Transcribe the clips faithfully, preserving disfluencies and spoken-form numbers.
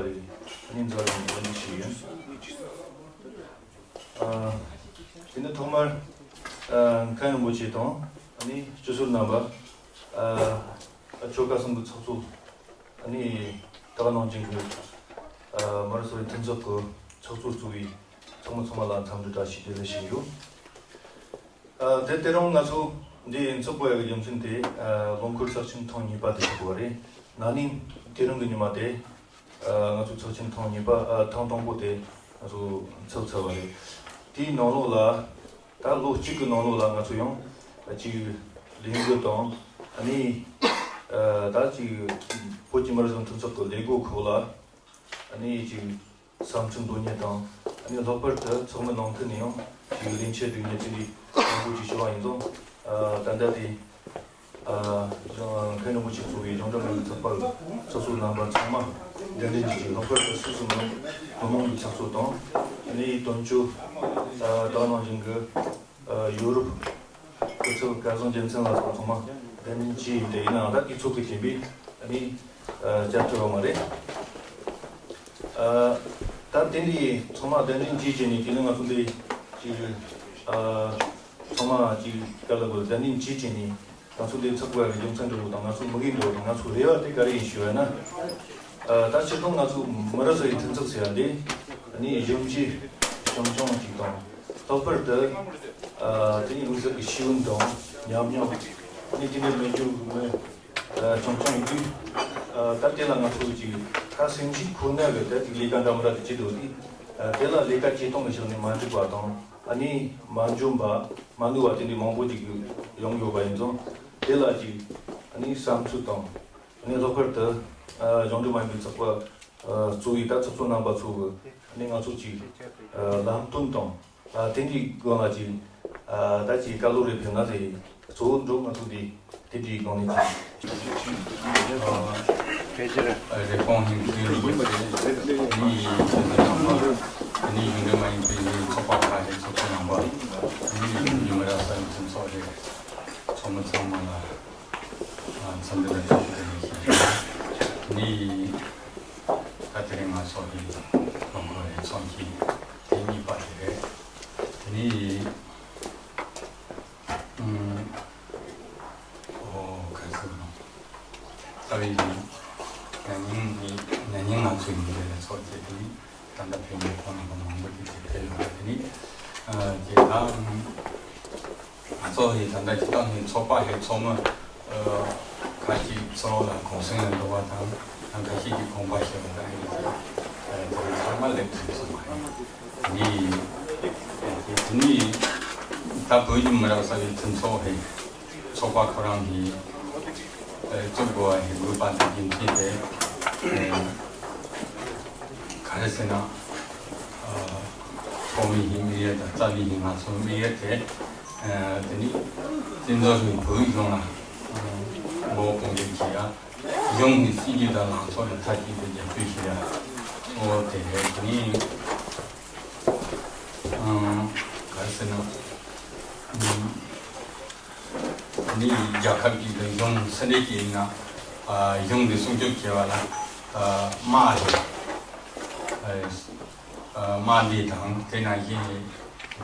རེད། ཨ་ནི་འཛམ་གླིང་ལ་ཞིག་ཡིན། ཨ། དེ་ནི་ཐོག་མར། ཨ། མཁན་རིན་པོ་ཆེ་དང་ཨ་ནི་སྤྱི་ཟུར་རྣམ་པ། ཨ། ཆོལ་ཁ་གསུམ་གྱི་ཚོགས་གཙོ། ཨ་ནི་ད་ག་ནང་བཞིན་གྱི། ཨ། མི་རབས་གསར་པའི་མཐུན་ཚོགས་ཀྱི་ཚོགས་གཙོ་གཙོས་པའི་ཚོགས་མི་ཚང་མ་ལ་འཚམས་འདྲི་བཀྲ་ཤིས་བདེ་ལེགས་ཞུ་ཡོད། ཨ། དེ་དེ་རིང་ང་ཚོ་འདི་འཚོགས་དགོས་ཡག་གི་རྒྱུ་མཚན་དེ། ཨ། ལོ་འཁོར་ཚེག་ཆེན་ཐེངས་གཉིས་པ་དེ་ཆགས་པ་རེད། ན་ནིང་དེ་རིང་གི་ཉི་མ་དེ། ཨ། ང་ཚོ་ཚེག་ཆེན་ཐེངས་གཉིས་པ། ཨ། ཐེངས་དང་པོ་དེ་ང་ཚོ་འཚོགས་ཚར་བ་རེད། དེའི་ནང་ལོགས་ལ། ད་ལོ་གཅིག་གི་ནང་ལོགས་ལ་ང་ཚོ་ཡང་གཅིག་ལས་འགུལ་དང་། ཨ་ནི། ཨ། ད་གཅིག་བོད་ཀྱི་མི་རབས་གསར་པ་མཐུན་ཚོགས་ཀྱི་ལས་འགུལ་ཁག་ལ། ཨ་ནི་གཅིག་བསམ་ཚུལ་འདོན་མཁན་དང་། ཨ་ནི་ལྷག་པར་དུ་ཚོགས་མི་ནང་ཁུལ་ནས་ཡང་གཅིག་ལས་འཆར་སྒྲིག་མཁན་དེ་འདྲའི་མང་པོ་ཅིག་ཞུ་བ་ཡིན་ཙང་། ཨ། ད་ལྟ་དེ། ཨ། མཁན་རིན་པོ་ཆེ་གཙོས་པའི་གཞུང་འབྲེལ་མིན་པའི་ཚོགས་པ་ཚོགས་གཙོ་རྣམ་པ་ཚང་མ་གདན་འདྲེན་ཞུ་རྒྱུ། ལྷག་པར་དུ་སུད་སི་མི་མི་མང་གི་ཚོགས་གཙོ་དང་། ཨ་ནི་དོན་གཅོད། ཨ། ད་ག་ནང་བཞིན་གྱི། ཨ། ཡོ་རོབ་སྐུ་ཚབ་སྐལ་བཟང་རྒྱལ་མཚན་ལགས་སོགས་ཚང་མ་གདན་འདྲེན་བྱས་ཡིན། དེ་ཡིན་ནའང་ད་དུས་ཚོད་ཀྱི་རྐྱེན་པས་ཨ་ནི། ཨ། བཅར་ཐུབ་ཡོད་མ་རེད། ཨ། ད་དེ་འདྲའི་ཚང་མ་གདན་འདྲེན་བྱས་བྱས་ནས། དེ་ནས་ང་ཚོ་འདི་ཅིག་ཨ། ཚང་མ་ཅིག་ག་ལ་གོ་གདན་འདྲེན་བྱས་བྱས་ནས་ང་ཚོ་འདི་འཚོགས་དགོས་ཡག་གི་རྒྱུ་མཚན་འདྲ་བོ་དང་། ང་ཚོ་དམིགས་ཡུལ་འདྲ་བོ་དང་། ང་ཚོ་རེ་བ་དེ་ག་རེ་ཡིན་ཞུས་པ་ན། ཨ། ད་སྤྱིར་བཏང་ང་ཚོ་མི་རབས་གསར་པའི་མཐུན་ཚོགས་ཟེར་ཡག་འདི་ནི་གཞོན་སྐྱེས་ཆུང་ཆུང་ཅིག་དང་། ལྷག་པར་དུ། ཨ། དེ་ནི་དབུ་ཟུར་གྱི་ཤེས་ཡོན་དང་ཉམས་མྱོང་ནི་དེ་འདྲ་མེད་རྒྱུ་མི། ཨ། ཆུང་ཆུང་ཡིན་དུས། ཨ། ད་དེ་ལ་ང་ཚོ་ཅིག་ད་སེམས་ཤུགས་ཁོ་ན་གི་ད་ཅིག་ལས་ཀ་འདྲ་མི་འདྲ་དེ་བྱེད་འདུག་དུས། ཨ། དེ་ལ་ལས་ཀ་བྱེད་སྟངས་ཀྱི་ཕྱོགས་ནས་མ་འགྲིག་པ་དང་། ཨ་ནི་མ་འཇོན་པ་མ་ནུས་པ་དེ་འདྲའི་མང་པོ་ཅིག་ཡོང་ཡོད་པ་ཡིན་ཙང་། དེ་ལ་ཅིག་ཨ་ནི་བསམ་ཚུལ་དང་། ཨ་ནི་ལྷག་པར་དུ། ཨ། གཞུང་འབྲེལ་མིན་པའི་ཚོགས་པ། ཨ། གཙོ་བོའི་ད་ཚོགས་གཙོ་རྣམ་པ་ཚོ་གི་ཨ་ནི་ང་ཚོ་ཅིག་ཨ། ལམ་སྟོན་དང་། ཨ། དེ་འདྲའི་སྒང་ལ་ཅིག་ཨ། ད་ཅིག་བཀའ་སློབ་རེ་ཕེབས་ན་ཟེར། གཙོ་བོ་འགྲོ་ང་ཚོ་འདི་དེ་འདྲའི་སྒང་ནས་ཅིག་ཨ། རེ་སྐོང་ཧིན་དུ་ཡིན་པ་དེ་ནི་ཡིན་ཚོགས་པ་རྣམ་པ། དེ་ནི་གཞུང་འབྲེལ་མ་ཡིན་པའི་ཚོགས་པ་ཁག་གི་ཚོགས་གཙོ་རྣམ་པ། དེ་ནི་ཉི་མ་ར་ས་ཡི་ཁྱིམ་ཚོགས་རེད། ཚོགས་མི་ཚང་མ་ལ། ཨ། འཚམས་འདྲི་དང་བཀྲ་ཤིས་བདེ་ལེགས་ཞུ། ནི་ད་དེ་རིང་ང་ཚོ་གི་ལོ་འཁོར་རེ་ཚོགས་ཀྱི་དེ་གཉིས་པ་དེ་རེད། དེ་ནི། ཨུམ། ཨོ། ག་ཚོད་ནོ། རྩ་བའི་ན་ནིང་ནི་ན་ནིང་ང་ཚོའི་ཉིན་རེ་ལ་ཚོགས་བྱས་ཏེ། ད་ལྟ་ཕེབས་མཁན་ཁོང་རྣམ་པ་མང་པོ་ཅིག་ཅིག་ཕེབས་ཡོད་རེད། དེ་ནི། ཨ། ཅེས་དང་། ང་ཚོ་ཡི་ད་ལྟ་སྤྱི་བཏང་ནས་ཚོགས་པ་ཧེ་ཚོགས་མི། ཨ། ཁ་ཅིག་ཚོགས་ལ་གུང་སེང་ལ་འགྲོ་བ་དང་། ཡང་ཁ་ཤས་ཀྱིས་དགོངས་པ་བཞེས་པ་དང་། ཨ། དེ་ཚང་མ་ལེགས་ཐུབ་སོང་བ་ཡིན། ནི། དེ་ནི་ད་བོད་ཀྱི་མི་རབས་གསར་པའི་མཐུན་ཚོགས་ཧེ། ཚོགས་པ་ཁོ་རང་གིས་བཙུགས་དགོས་པ་ཞིག་དགོས་པ་དང་། རྒྱུ་མཚན་དེ་ག་རེ་ཟེར་ན། ཨ། ཐོག་མའི་ཧིན་དམིགས་ཡུལ་དང་རྩ་བའི་ཧིན་ང་ཚོའི་དམིགས་ཡུལ་དེ། ཨ། དེ་ནི་བཙན་བྱོལ་གཞུང་བོད་གཞུང་ལ་མགོ་སྐོར་འདེབས་བྱེད་ཡ། གཞུང་གི་སྲིད་ཇུས་དང་ལངས་ཕྱོགས་ལ་མཐའ་གཅིག་ཏུ་རྒྱབ་སྐྱོར་བྱེད་ཡ། འོ་དེ་རེད། དེ་ནི། ཨ། ག་རེ་ཟེར་ན། ཨ། ནི་རྒྱལ་ཁབ་ཅིག་དང་གཞུང་སུ་འདྲ་ཅིག་ཡིན་ན། ཨ། གཞུང་གི་སྲུང་སྐྱོབ་བྱེད་པ་ལ། ཨ། དམག་རེད། ཨ། དམག་སྡེ་དང་། དེ་ནང་བཞིན་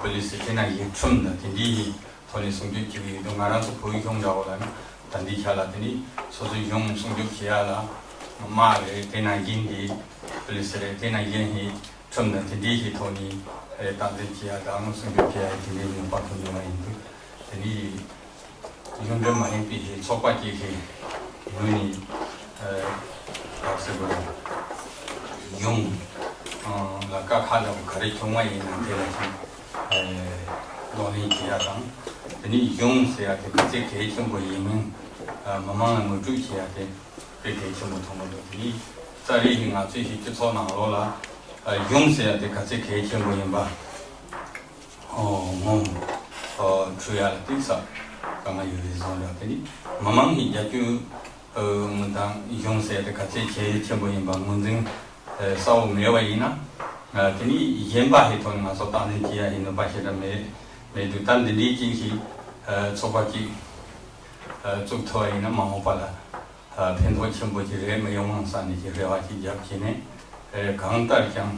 པུ་ལི་སི། དེ་ནང་བཞིན་ཁྲིམས་དང་དེ་འདྲའི་ཐོག་ནས་སྲུང་སྐྱོབ་བྱེད་ཀྱི་ཡོད་དུས། ང་རང་ཚོ་བོད་གཞུང་འདྲ་བོ་ལ་ནི་ད་ལྟའི་ཆ་ལ་དེ་ནི་སོ་སོའི་གཞུང་སྲུང་སྐྱོབ་བྱེད་ཡ་ལ་དམག་རེད། དེ་ནང་བཞིན་དེ་པུ་ལི་སི་རེད། དེ་ནང་བཞིན་ཧི་ཁྲིམས་དང་དེ་འདྲའི་ཧི་ཐོག་ནས། ཨེ། སྟངས་འཛིན་བྱེད་ཡ་དང་སྲུང་སྐྱོབ་བྱེད་ཡ་དེ་འདྲའི་ནུས་པ་ཐོན་ཡོད་པ་ཡིན་དུས། དེ་ནི་གཞུང་འབྲེལ་མ་ཡིན་པའི་ཚོགས་པ་ཅིག་གི་ངོས་ནས། ཨེ། ག་རེ་ཟེར་དགོས་རེད། གཞུང་ལ་དཀའ་ཁག་འདྲ་བོ་ག་རེ་བྱུང་བ་ཡིན་ན་དེ་ལ་ཅིག་གདོང་ལེན་བྱེད་ཡ་དང་། དེ་ནི་གཞུང་ཟེར་ཡ་དེ་ག་ཚད་གལ་ཆེན་པོ་ཡིན་མིན་མི་མང་ལ་ངོ་སྤྲོད་བྱེད་ཡ་དེ་དཔེ་གལ་ཆེན་པོ་མཐོང་གི་འདུག་དེ་ནི་རྩ་བའི་ང་ཚོའི་སྤྱི་ཚོགས་ནང་ལོགས་ལ་གཞུང་ཟེར་ཡ་དེ་ག་ཚད་གལ་ཆེན་པོ་ཡིན་པ། ཨོ། ངོ་། ཨོ། འཁྲུལ་ཡ་ལ་གཏིང་ཟབ་གང་ཡོད་རེད་བཟོ་འདྲ། དེ་ནི་མི་མང་གི་རྒྱབ་སྐྱོར་ཨ། དང་གཞུང་ཟེར་དེ་ག་ཚད་གལ་ཆེན་པོ་ཡིན་པ་ངོས་འཛིན་ཨ། གསལ་བོ་མེད་པ་ཡིན་ན། ཨ། དེ་ནི་གཞན་པ་ཧེ་ཐོག་ནས་ང་ཚོ་སྟངས་འཛིན་བྱེད་ཡ་ཧེ་ནུས་པ་ཞེ་དྲག་མེད། མེད་དུས་ད་འདི་འདྲའི་ཅིག་ཞིག་ཨ། ཚོགས་པ་ཅིག་ཨ། བཙུགས་ཐུབ་པ་ཡིན་ན་མ་འོངས་པ་ལ། ཨ། ཕན་ཐོགས་ཆེན་པོ་ཅིག་རེད་མི་ཡོང་ངམ་བསམ་ནས་ཅིག་རེ་བ་ཅིག་བརྒྱབ་བྱས་ནས། གང་ལྟར་ཀྱང་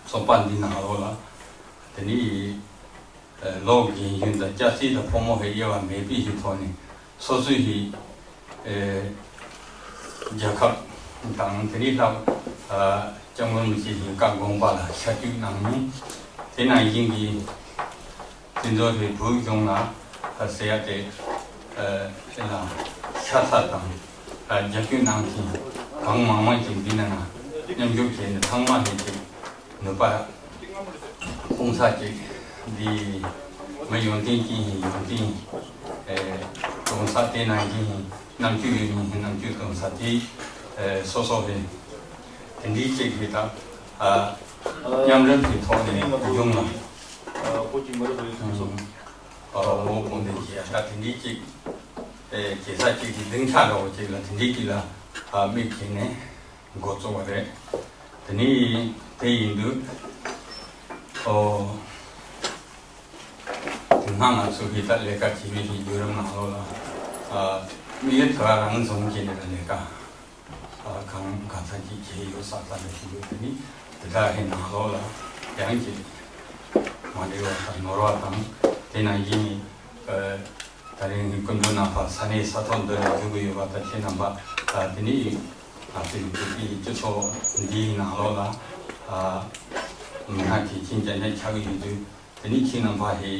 ཚོགས་པ་འདི་ནང་ལོགས་ལ་དེ་ནི་ལོ་རྒན་གཞོན་དང་སྐྱ་སེར་དང་ཕོ་མོ་ཧེ་དབྱེ་བ་མེད་པའི་ཞིག་ཐོག་ནས་སོ་སོའི་ཞིག་རྒྱལ་ཁབ་དང་དེ་ནི་ལྷག་སྐྱབས་མགོན་རིན་པོ་ཆེ་ཞིག་བཀའ་དགོངས་པ་ལ་ཤར་བསྐྱོད་གནང་ནས། དེ་ནང་བཞིན་གྱི་དེ་ཚོ་རེ་བོད་གཞུང་ལ་ཟེར་ཡ་དེ་ཨ་ལ་ཤ་ཚ་དང་རྒྱབ་སྐྱོར་གནང་མཁན་གང་མང་མང་ཅིག་འདི་ནང་ན་མཉམ་ཞུགས་བྱས་ནས་ཚང་མ་ལས་ཅིག་ནུས་པ་སྤུངས་ས་ཅིག་འདི་མི་ཡོན་ཏན་ཅན་ཡིན་ཡོན་ཏན་ཨེ་སྤུངས་ས་དེ་ནང་བཞིན་རྣམ་དཔྱོད་ཡོད་མཁན་རྣམ་དཔྱོད་སྤུངས་ས་དེ་ཨེ་སོ་སོ་རེད། དེ་འདྲའི་ཅིག་གི་ད་ཨ་མཉམ་རུབ་ཀྱི་ཐོག་ནས་གཞུང་ལ་ཨ་འོ་དཔུང་སྡེ་བྱས་ཡ་ད་དེ་འདྲའི་ཅིག་ཨེ་གེ་སར་ཅིག་གི་སྡིངས་ཆ་འདྲ་བོ་ཅིག་ལ་དེ་འདྲའི་ཅིག་ལ་ཨ་དམིགས་བྱས་ནས་འགོ་བཙུགས་པ་རེད། དེ་ནས་དེ་ཡིན་དུས་ཨོ་དེ་སྔ་ང་ཚོ་གི་ད་ལས་ཀ་བྱེད་མི་གི་བརྒྱུད་རིམ་ནང་ལོགས་ལ་ཨ་དམིགས་ཡུལ་དེ་ག་རང་འཛོམས་བྱས་ནས་ལས་ཀ་ཨ་གང་གང་ཚང་གི་བྱས་ཡོད་ས་ས་ལ་ཞུ་ཡོད། དེ་ནི་དེ་དག་གི་ནང་ལོགས་ལ་ཡང་ཅིག་མ་འདྲེས་པ་དང་ནོར་བ་དང་དེ་ནང་བཞིན་ཨ་ད་རིང་སྐུ་མདུན་རྣམ་པ་ས་གནས་ས་ཐོག་འདི་ལ་བཞུགས་ཀྱི་ཡོད་པ་དང་ཁྱེད་རྣམ་པ་ཨ་དེ་ནི་ང་ཚོའི་བོད་པའི་སྤྱི་ཚོགས་འདིའི་ནང་ལོགས་ལ་ཨ་མི་སྣ་གལ་ཆེན་རྐྱང་རྐྱང་ཆགས་ཀྱི་ཡོད་དུས། དེ་ནི་ཁྱེད་རྣམ་པ་ཧེ་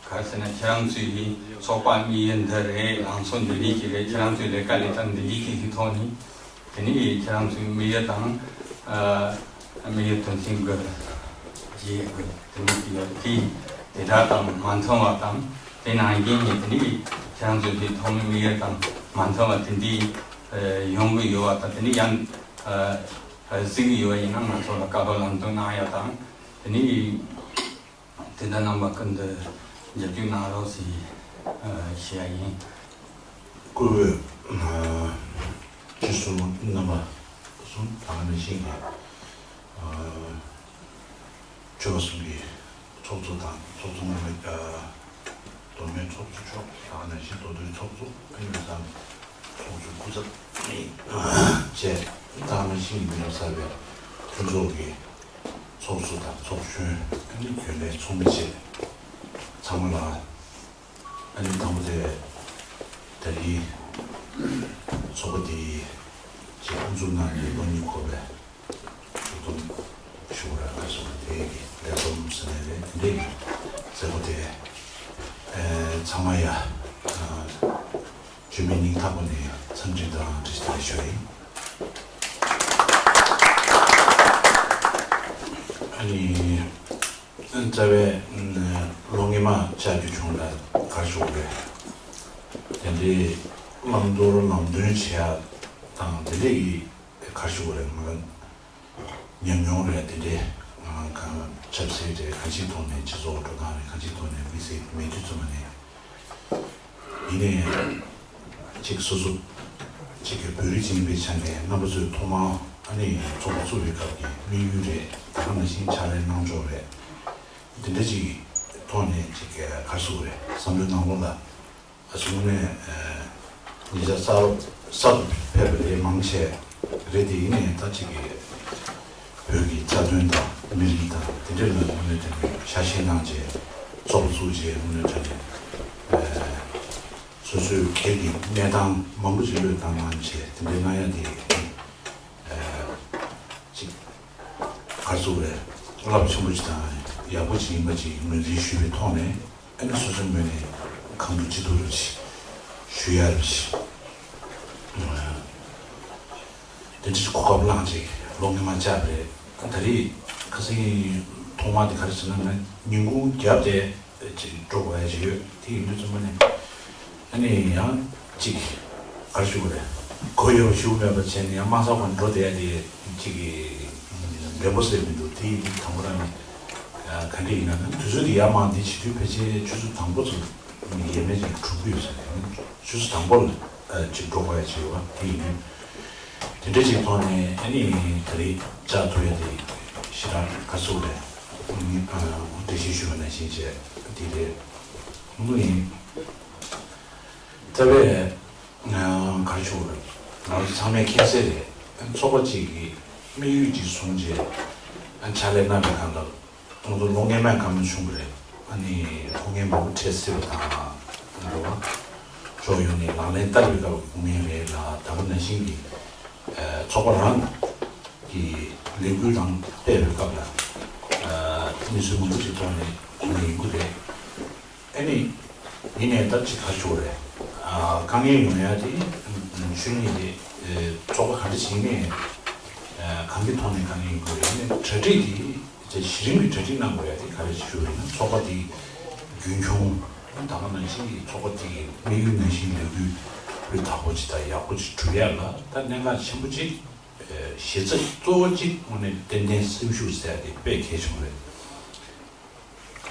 ག་རེ་ཟེར་ན་ཁྱེད་རང་ཚོའི་ཧེ་ཚོགས་པ་དམིགས་ཡུལ་འདི་རེད། ལང་ཚོ་འདི་འདྲའི་ཅིག་རེད། ཁྱེད་རང་ཚོའི་ལས་ཀ་ལས་སྟངས་འདི་འདྲའི་ཅིག་གི་ཐོག་ནས་དེ་ནི་ཁྱེད་རང་ཚོའི་དམིགས་ཡུལ་དང་ཨ་དམིགས་ཡུལ་དོན་ཚན་དགུ་བརྗེད་དགུ་དེ་ནི་ཅིག་ཡོད་དེ་དེ་དག་དང་མ་མཐུན་པ་དང་དེ་ནང་བཞིན་ནི་དེ་ནི་ཁྱེད་རང་ཚོའི་དེ་ཐོག་མའི་དམིགས་ཡུལ་དང་མ་མཐུན་པ་དེ་འདྲའི་ཡོང་གི་ཡོད་པ་དང་། དེ་ནི་ཡང་གཟིགས་ཡོད་པ་ཡིན་ན་ང་ཚོ་ལ་བཀའ་སློབ་ལམ་སྟོན་གནང་ཡ་དང་། དེ་ནི་དེ་འདྲ་རྣམ་པ་ཀུན་ཏུ་རྒྱབ་སྐྱོར་གནང་རོགས་ཞེས་ཞུ་ཡ་ཡིན། སྐུ་བོད་སྤྱི་ཟུར་རྣམ་པ་གསུམ་དང་ནི་ཤིང་གི་ཆོས་པ་གསུམ་གྱི་ཚོགས་གཙོ་དང་ཚོགས་གཙོ་རྣམ་པ། མདོ་སྨད་ཚོགས་གཙོ་མཆོག་དང་ནང་བཞིན་མདོ་སྟོད་ཚོགས་གཙོ་ཨ་ནི་ཚང་ཚོགས་གཙོ་སྐུ་ཚབ་བཅས་དང་ནང་བཞིན་མི་རབས་གསར་པའི་མཐུན་ཚོགས་ཀྱི་ཚོགས་གཙོ་དང་ཚོགས་གཞོན་ཨ་ནི་རྒྱུན་ལས་ཚོགས་མི་བཅས་ཚང་མ་ལ་ཨ་ནི་དང་པོ་དེ་ད་རིང་ཚོགས་པ་འདིའི་ཀྱི་དབུ་འཛུགས་གནང་ནས་ལོ་གཉིས་འཁོར་བའི་ཞུ་སྡོམ་ཞུ་བར་ཁ་སོང་དེ་གི་ལས་སྡོམ་ཟེར་ནས་རེད། དེ་འདྲའི་མཛད་སྒོ་དེ་ཚང་མ་ཡ་བཅོས་མིན་སྙིང་ཐག་པ་ནས་འཚམས་འདྲི་དང་བཀྲ་ཤིས་བདེ་ལེགས་ཞུ་ཡིན། ཨ་ནི་རྩ་བའི་ལོ་ངེས་མ་བཅར་རྒྱུ་བྱུང་ལ་གར་ཞུ་རེད། དེ་འདྲའི་བླང་དོར་ལམ་སྟོན་བྱེད་ཡ་དང་དེ་འདྲའི་གི་གར་ཞུ་རེད། ང་ཉམས་མྱོང་རེད། དེ་འདྲའི་གང་ཆབ་སྲིད་དེ་གང་ཞིག་ཐོག་ནས་སྤྱི་ཚོགས་འགྲོ་སྟངས་རེད། གང་ཞིག་ཐོག་ནས་དམིགས་བསལ་མེད་དུས་ཙམ་པ་ནས། ཡིན་ནའི་གཅིག་སོ་སོ་གཅིག་གི་བོད་རིགས་ཅིག་ཡིན་པའི་ཆ་ནས་རྣམ་པ་ཚོས་ཐོག་མར་ཨ་ནི་ཚོགས་པ་བཙུགས་པའི་སྐབས་ཀྱི་དམིགས་ཡུལ་རེད། ད་ག་ནང་བཞིན་ཕྱག་ལས་གནང་ཕྱོགས་རེད། དེ་འདྲ་ཅིག་གི་ཐོག་ནས་ཅིག་ག་རེ་ཟེར་དགོས་རེད། བསམ་བློའི་ནང་ལོགས་ལ་ཨ་ཚོགས་ནས་ཉེ་ཆར་གསར་གསར་དུ་ཕེབས་པ་རེད། མང་ཆེ་རེད། དེ་ཡིན་ནའི་ད་ཅིག་གི་བོད་ཀྱི་རྩ་དོན་དང་མི་རིགས་དང་དེ་འདྲའི་ལ་དངོས་གནས་དྲང་གནས་ཤ་ཞེན་གནང་བྱས་ཚོགས་པ་བཙུགས་བྱས་དངོས་གནས་དྲང་གནས་སོ་སོའི་སྒེར་གྱི་གནས་སྟངས་མང་པོ་ཅིག་བློས་བཏང་གནང་བྱས་དེ་འདྲའི་གནང་ཡ་དེ་ཅིག་ག་རེ་ཟེར་དགོས་རེད། རླབས་ཆེན་པོ་ཅིག་དང་ཡག་པོ་ཅིག་ཡིན་པ་ཅིག་ངོས་འཛིན་ཞུས་པའི་ཐོག་ནས། ཨ་ནི་སོ་སོའི་ངོས་ནས་གང་ཐུབ་ཅི་ཐུབ་རེ་ཞུ་ཡ་རེ་ཞུ། དེ་འདྲའི་གོ་སྐབས་བླངས་ཅིག་ལོ་ངེས་མ་བཅར་བ་རེད། ད་རེས་ཁ་སང་ཐོག་མ་དེ་ག་རེ་ཟེར་ན་ང་ཉིན་གུང་རྒྱབ་དེ་ཅིག་འགྲོ་དགོས་ཡ་ཅིག་ཡོད། དེ་ཡིན་དུས་ཙམ་པ་ནས་ཨ་ནི་ཡང་ཅིག་ག་རེ་ཞུ་དགོས་རེད། གོ་ཡོད་པ་ཞུ་མེད་པ་བྱས་ནས་ཡང་མ་ས་གོ་འགྲོ་བསྡད་ཡ་དེ་ཅིག་གི་འབེལ་པོ་ཟེར་མི་འདུག་དེ་ཡིན་དུས་དང་པོ་རང་ནས་ག་འདྲ་ཡིན་ན་དུས་ཚོད་དེ་ཡར་མར་འདི་བྱེད་དུས་ཕལ་ཆེར་ཆུ་ཚོད་དང་པོ་ཚོ་ཡས་མས་ཅིག་གྲུབ་ཀྱི་ཡོད་ས་རེད། ཆུ་ཚོད་དང་པོ་ལ་ཅིག་འགྲོ་དགོས་ཡ་ཅིག་ཡོད་པ་དེ་ཡིན་དུས། དེ་འདྲ་ཅིག་ཐོག་ནས་ཨ་ནི་ད་རེས་བཅར་ཐུབ་ཡ་དེ་ཞེ་དྲག་དགའ་ཚོར་རེད། འགྲེལ་བཤད་ཞུས་པ་ནང་བཞིན་བྱས་དེ་རེད། དངོས་ཡིན། རྩ་བའི་ག་རེ་ཞུ་དགོས་རེད། ང་ཚོ་ཚང་མས་མཁྱེན་གསལ་རེད། ཚོགས་པ་གཅིག་གི་ དམིགས་ཡུལ་ཅིག་བཟུང་རྗེས་ཨ་ཕྱག་ལས་གནང་བའི་སྒང་ལ་ང་ཚོ་བློ་ངན་སྨྲས་གང་མ་བྱུང་བ་རེད། ཨ་ནི་ཕོ་ངན་མང་པོ་འཕྲད་སྲིད་པ་དང་རེད་བ། ཕྱོགས་ཡོངས་ནས་ལག་ལེན་བསྟར་བའི་སྐབས་ཕོ་ངན་རེད་ལ། ད་ག་ནང་བཞིན་གྱི་ཚོགས་པ་རང་གི་ལས་འགུལ་རང་སྤེལ་བའི་སྐབས་ལ་གནས་ཚུལ་མང་པོ་ཞིག་ཐོག་ནས་ཕོ་ངན་ཡིན་དགོས་རེད། ཨ་ནི། ཡིན་ནའི་ད་ཅིག་ག་ཞུ་རེད། ཨ་དཀའ་ངལ་ཡོང་ཡ་དེ་ཆོས་ཉིད་དེ་ཚོགས་པ་ག་འདྲ་ཞིག་ནས་གང་གི་ཐོག་ནས་དཀའ་ངལ་ཡོང་དགོས་རེད། ཨ་ནི་གྲ་སྒྲིག་དེ་གཞི་རིམ་གྱི་གྲ་སྒྲིག་གནང་དགོས་ཡ་དེ་ག་རེ་ཞུ་རེད་ན། ཚོགས་པ་དེ་རྒྱུན་འཁྱོངས་ད་ག་ནང་བཞིན་གྱི་ཚོགས་པ་དེ་དམིགས་ཡུལ་ནང་བཞིན་ལས་འགུལ་སྤུས་དག་པོ་ཅིག་དང་ཡག་པོ་ཅིག་སྒྲུབ་ཡ་ལ་ད་གནད་འགག་ཆེན་པོ་ཅིག་གཞི་རྩ་གཙོ་བོ་གཅིག་དངོས་གནས་ཏན་ཏན་སེམས་ཤུགས་ཟེར་ཡ་དེ་དཔེ་གལ་ཆེན་པོ་རེད།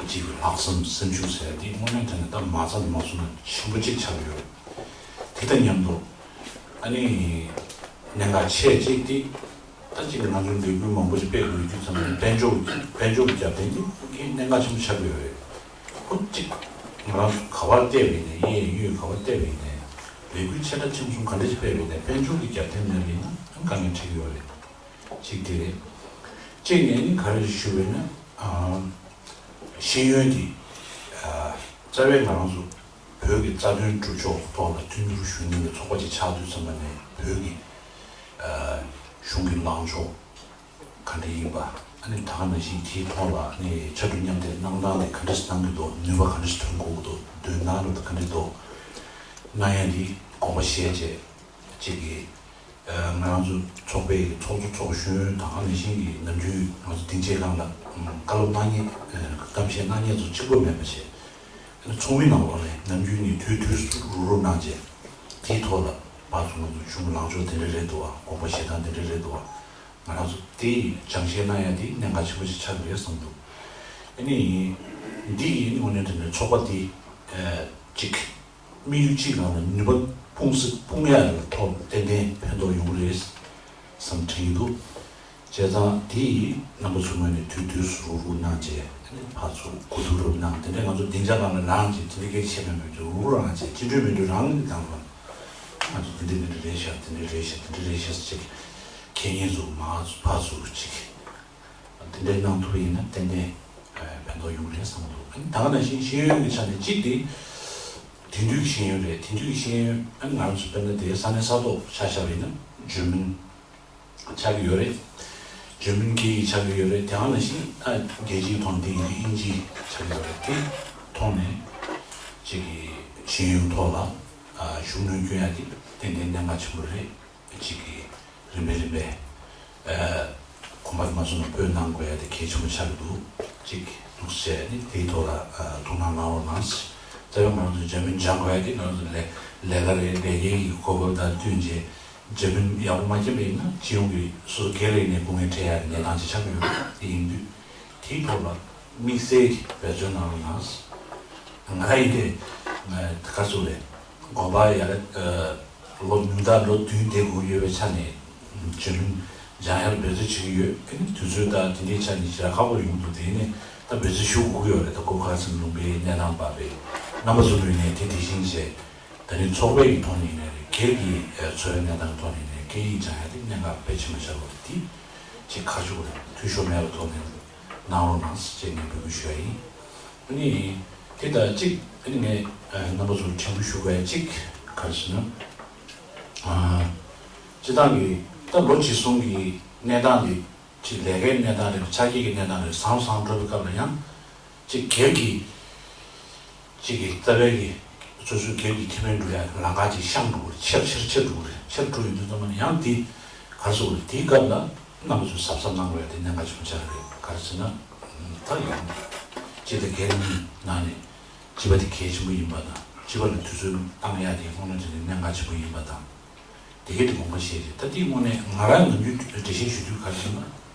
གཅིག་ལྷག་བསམ་སེམས་ཤུགས་ཟེར་ཡ་དེ་དངོས་གནས་དྲང་གནས་ད་མ་ཚང་མ་སོང་ན་ཆེན་པོ་གཅིག་ཆགས་ཡོད། དེ་དང་མཉམ་དུ་ཨ་ནི་གནད་འགག་ཆེ་གཅིག་དེ་ད་གཅིག་ང་ཚོའི་ལས་འགུལ་མང་པོ་ཞིག་སྤེལ་དགོས་རྒྱུ་ཚང་མ་དཔལ་འབྱོར་དཔལ་འབྱོར་གྱི་རྒྱབ་རྟེན་དེ་གནད་འགག་ཆེན་པོ་ཆགས་ཡོད་རེད། ཁོ་གཅིག་ང་རང་ཚོ་ག་བར་བལྟས་པ་ཡིན་ནའི་གཡས་གཡོན་ག་བར་བལྟས་པ་ཡིན་ནའི་ལས་འགུལ་ཆེ་ཕྲ་ཆུང་གསུམ་ག་འདྲ་ཞིག་སྤེལ་བ་ཡིན་ནའི་དཔལ་འབྱོར་གྱི་རྒྱབ་རྟེན་མེད་པ་ཡིན་ན་དཀའ་ངལ་འཕྲད་ཀྱི་ཡོད་རེད། གཅིག་དེ་རེད། གཅིག་ནས་ནི་ག་རེ་ཞུ་བས་ན། ཨ། ཤེས་ཡོན་འདི། ཨ། རྩ་བའི་ང་རང་ཚོ་བོད་ཀྱི་རྩ་དོན་སྒྲུབ་ཕྱོགས་ཐོག་ལ་མཐུན་འགྱུར་ཞུ་མཁན་གྱི་ཚོགས་པ་ཅིག་ཆགས་དུས་ཙམ་པ་ནས་བོད་ཀྱི། ཨ། གཞུང་གི་ལངས་ཕྱོགས་ག་འདྲ་ཡིན་པ། ཨ་ནི་ད་ག་ནང་བཞིན་དེའི་ཐོག་ལ་ཨ་ནི་ཕྱར་གྲུ་མཉམ་འདེགས་གནང་སྟངས་དེ་ག་འདྲ་གནང་གི་འདུག་ནུས་པ་ག་འདྲ་ཐོན་དགོས་ཀྱི་འདུག་འདོན་སྟངས་དེ་ག་འདྲ་འདུག་གནང་ཡ་འདི་དགོངས་པ་བཞེས་བྱས་གཅིག་གིས། ང་རང་ཚོ་ཚོགས་པའི་ཚོགས་གཙོ་ཚོགས་གཞོན་དང་ཨ་ནི་བཞིན་གྱི་ནམ་རྒྱུན་ང་ཚོ་སྡིངས་ཆའི་སྒང་ལ་བཀའ་སློབ་གནང་མཁན་གཏམ་བཤད་གནང་མཁན་ཚོ་གཅིག་པོ་མེད་པ་བྱས། ཚོགས་མི་ནང་ལོགས་ནས་ནམ་རྒྱུན་ནས་དུས་དུས་སུ་རུབ་རུབ་གནང་བྱས། དེའི་ཐོག་ལ་ཕར་ཚུར་ང་ཚོ་གཞུང་ལངས་ཕྱོགས་དེ་འདྲ་རེད་འདུག་བ། དགོངས་པ་བཞེས་སྟངས་དེ་འདྲ་རེད་འདུག་བ། ང་རང་ཚོ་དེ་ཡི་སྦྱང་བཤད་གནང་ཡ་དེ་གནད་འགག་ཆེན་པོ་ཞིག་ཆགས་ཀྱི་རེད་བསམ་འདུག་ཨ་ནི་འདི་ཡིན་དངོས་གནས་དྲང་གནས་ཚོགས་པ་དེ་གཅིག་དམིགས་ཡུལ་གཅིག་ནང་ལ་ནུས་པ་སྤུངས་སྲིད་སྤུངས་ཡ་ལ་ཐོག་ཏན་ཏན་ཕན་ཐོགས་ཡོང་གི་རེད་བསམ་དྲན་གྱི་འདུག་བྱས་ཙང་དེ་ཡིས་རྣམ་པ་ཚོའི་ངོས་ནས་དུས་དུས་སུ་རུབ་རུབ་གནང་བྱས་ཨ་ནི་ཕར་ཚུར་གོ་བསྡུར་རུབ་གནང་། དེ་འདྲའི་ང་ཚོ་སྡིངས་ཆ་སྒང་ལ་ལངས་བྱས་དེ་འདྲའི་སྐད་ཆ་བཤད་མེད་མོད་ཀྱི་རུབ་རུབ་གནང་བྱས་སྤྱི་འཐུས་མི་འཐུས་རང་གི་སྒང་ལ་ང་ཚོ་དེ་འདྲ་དེ་འདྲ་རེད་ཤག་དེ་འདྲ་རེད་ཤག་དེ་འདྲ་རེད་ཤག་ཅེས་ཁེ་ཉེན་ཚོ་མར་ཕར་ཚུར་ཅིག་དེ་འདྲའི་གནང་ཐུབ་པ་ཡིན་ན་ཏན་ཏན་ཕན་ཐོགས་ཡོང་གི་རེད་བསམ་གྱི་འདུག་ཨ་ནི་ད་ག་ནང་བཞིན་ཤེས་ཡོན་གྱི་ཆ་ནས་གཅིག་དེ་དེང་དུས་ཀྱི་ཤེས་ཡོན་རེད། དེང་དུས་ཀྱི་ཤེས་ཡོན་ཨ་ནི་ང་རང་ཚོ་དཔེར་ན་དེ་ས་གནས་ས་ཐོག་ཆ་བཞག་པ་ཡིན་ན་འཇར་མན་ཆགས་ཀྱི་ཡོད་རེད། འཇར་མན་སྐད་ཡིག་ཆགས་ཀྱི་ཡོད་རེད། དེ་ག་ནང་བཞིན་ཨ་རྒྱལ་སྤྱིའི་ཐོག་འདི་ཡིན་དུས་དབྱིན་ཇི་ཆགས་ཀྱི་ཡོད་རེད། དེ་ཐོག་ནས་གཅིག་གི་ཤེས་ཡོན་ཐོག་ལ་ཨ་ཤུགས་སྣོན་སྐྱོན་ཡ་དེ་ཏན་ཏན་གནད་འགག་ཆེན་པོ་རེད། གཅིག་གིས་རིམ་པས་རིམ་པས་ཨ་གོམ་པ་མ་སོང་ན་སྤོས་གནང་དགོས་ཡ་དེ་གལ་ཆེན་པོ་ཆགས་ཀྱི་འདུག་གཅིག་འདུག་ཟེར་ནས་དེའི་ཐོག་ལ་ཨ་ཐུགས་སྣང་གནང་རོགས་གནང་། རྩ་བའི་ང་རང་ཚོ་འཇར་མན་སྦྱང་དགོས་ཡ་དེ་ང་རང་ཚོ་ལས་ལས་ཀ་རེད། ལས་ཀའི་གི་གོ་སྐབས་དང་བསྟུན་བྱས་འཇར་མན་ཡག་པོ་མ་མཁྱེན་པ་ཡིན་ན་སྤྱི་ཡོངས་ཀྱི་སོ་སོ་སྒེར་ལ་ཡིན་ནའི་སྐུ་ངལ་འཕྲད་ཡ་གི་གནས་སྟངས་ཅིག་ཆགས་ཀྱི་ཡོད་རེད། དེ་ཡིན་དུས་དེའི་ཐོག་ལ་དམིགས་བསལ་གྱི་འབད་བརྩོན་གནང་རོགས་གནང་། ང་རང་ཡིན་ཏེ་ང་ག་ཚོད་རེད། དགོན་པ་ཡར་ཨ་ལོ་ཉུང་མཐར་ལོ་བདུན་བསྡད་དགོས་ཡོད་པའི་ཆ་ནས་འཇར་མན་སྦྱང་ཡར་འབད་བརྩོན་བྱེད་ཀྱི་ཡོད། ཨ་ནི་དུས་ཚོད་དང་དེ་འདྲའི་ཆ་ནས་ཞེ་དྲག་ཁག་པོ་ཡོང་འདུག་དེ་ནས་ད་འབད་བརྩོན་ཞུ་དགོས་ཀྱི་ཡོད་རེད། ད་སྐུ་ཁ་སང་ལུང་པའི་གནས་སྟངས་བབས་པས་རྣམ་པ་ཚོའི་ངོས་ནས་དེ་དེ་བཞིན་བྱས། ད་ནི་ཚོགས་པའི་གི་ཐོག་ནས་ཡིན་ནའི་རེད། སྒེར་གྱི་ཨ་འཚོ་བའི་གནས་སྟངས་ཐོག་ནས་ཡིན་ནའི་སྐད་ཡིག་སྦྱང་ཡ་དེ་གནད་འགག་དཔེ་ཆེན་པོ་ཆགས་པ་རེད། དེ་ཅིག་ཁ་ཕྱོགས་རེད། འཐུས་ཤོར་མེད་པའི་ཐོག་ནས་གནང་རོགས་གནང་ཞེས་ངས་འབོད་སྐུལ་ཞུ་ཡ་ཡིན། ཨ་ནི་དེ་ལྟར་གཅིག་ཨ་ནི་ངས་ཨ་རྣམ་པ་ཚོར་དྲན་སྐུལ་ཞུ་དགོས་ཡ་གཅིག་ག་རེ་ཟེར་ན། ཨ་སྤྱི་བཏང་གི་ད་ལོ་གཅིག་གསུམ་གྱི་གནས་སྟངས་དེ་གཅིག་ལས་ཀའི་གནས་སྟངས་རེད། ཆ་རྐྱེན་གྱི་གནས་སྟངས་རེད། བཟང་བཟང་འགྲོ་བའི་སྐབས་ལ་ཡང་གཅིག་སྒེར་གྱི་གཅིག་གི་རྩ་བའི་གི་སོ་སོའི་སྒེར་གྱི་ཁེ་ཕན་སྒྲུབ་ཡ་ལམ་ཁ་ཅིག་ཤར་འགྲོ་གི་རེད། ཆེར་ཆེར་ཆེར་འགྲོ་གི་རེད། ཆེར་འགྲོ་ཡོང་དུས་ཙམ་པ་ནས་ཡང་དེ་ག་རེ་ཟེར་དགོས་རེད། དེའི་སྐབས་ལ་རྣམ་པ་ཚོས་གཟབ་གཟབ་གནང་དགོས་ཡ་དེ་གནད་འགག་ཆེན་པོ་ཆགས་ཀྱི་རེད། ག་རེ་ཟེར་ན་ད་ཡོང་སྤྱི་ཟླ་བརྒྱད་གཉིས་ནང་ནས་སྤྱི་པ་དེ་གལ་ཆེན་པོ་ཡིན་པ་དང་། སྤྱི་པ་ལ་དུས་ཚོད་བཏང་ཡ་དེ་དངོས་གནས་དྲང་གནས་གནད་འགག་ཆེན་པོ་ཡིན་པ་དང་། དེ་གའི་དེ་དགོངས་པ་བཞེས་རེད། ད་དེའི་དངོས་གནས་ང་རང་ནམ་རྒྱུན་འགྲེལ་བཤད་ཞུ་དུས་ག་རེ་ཟེར་ན།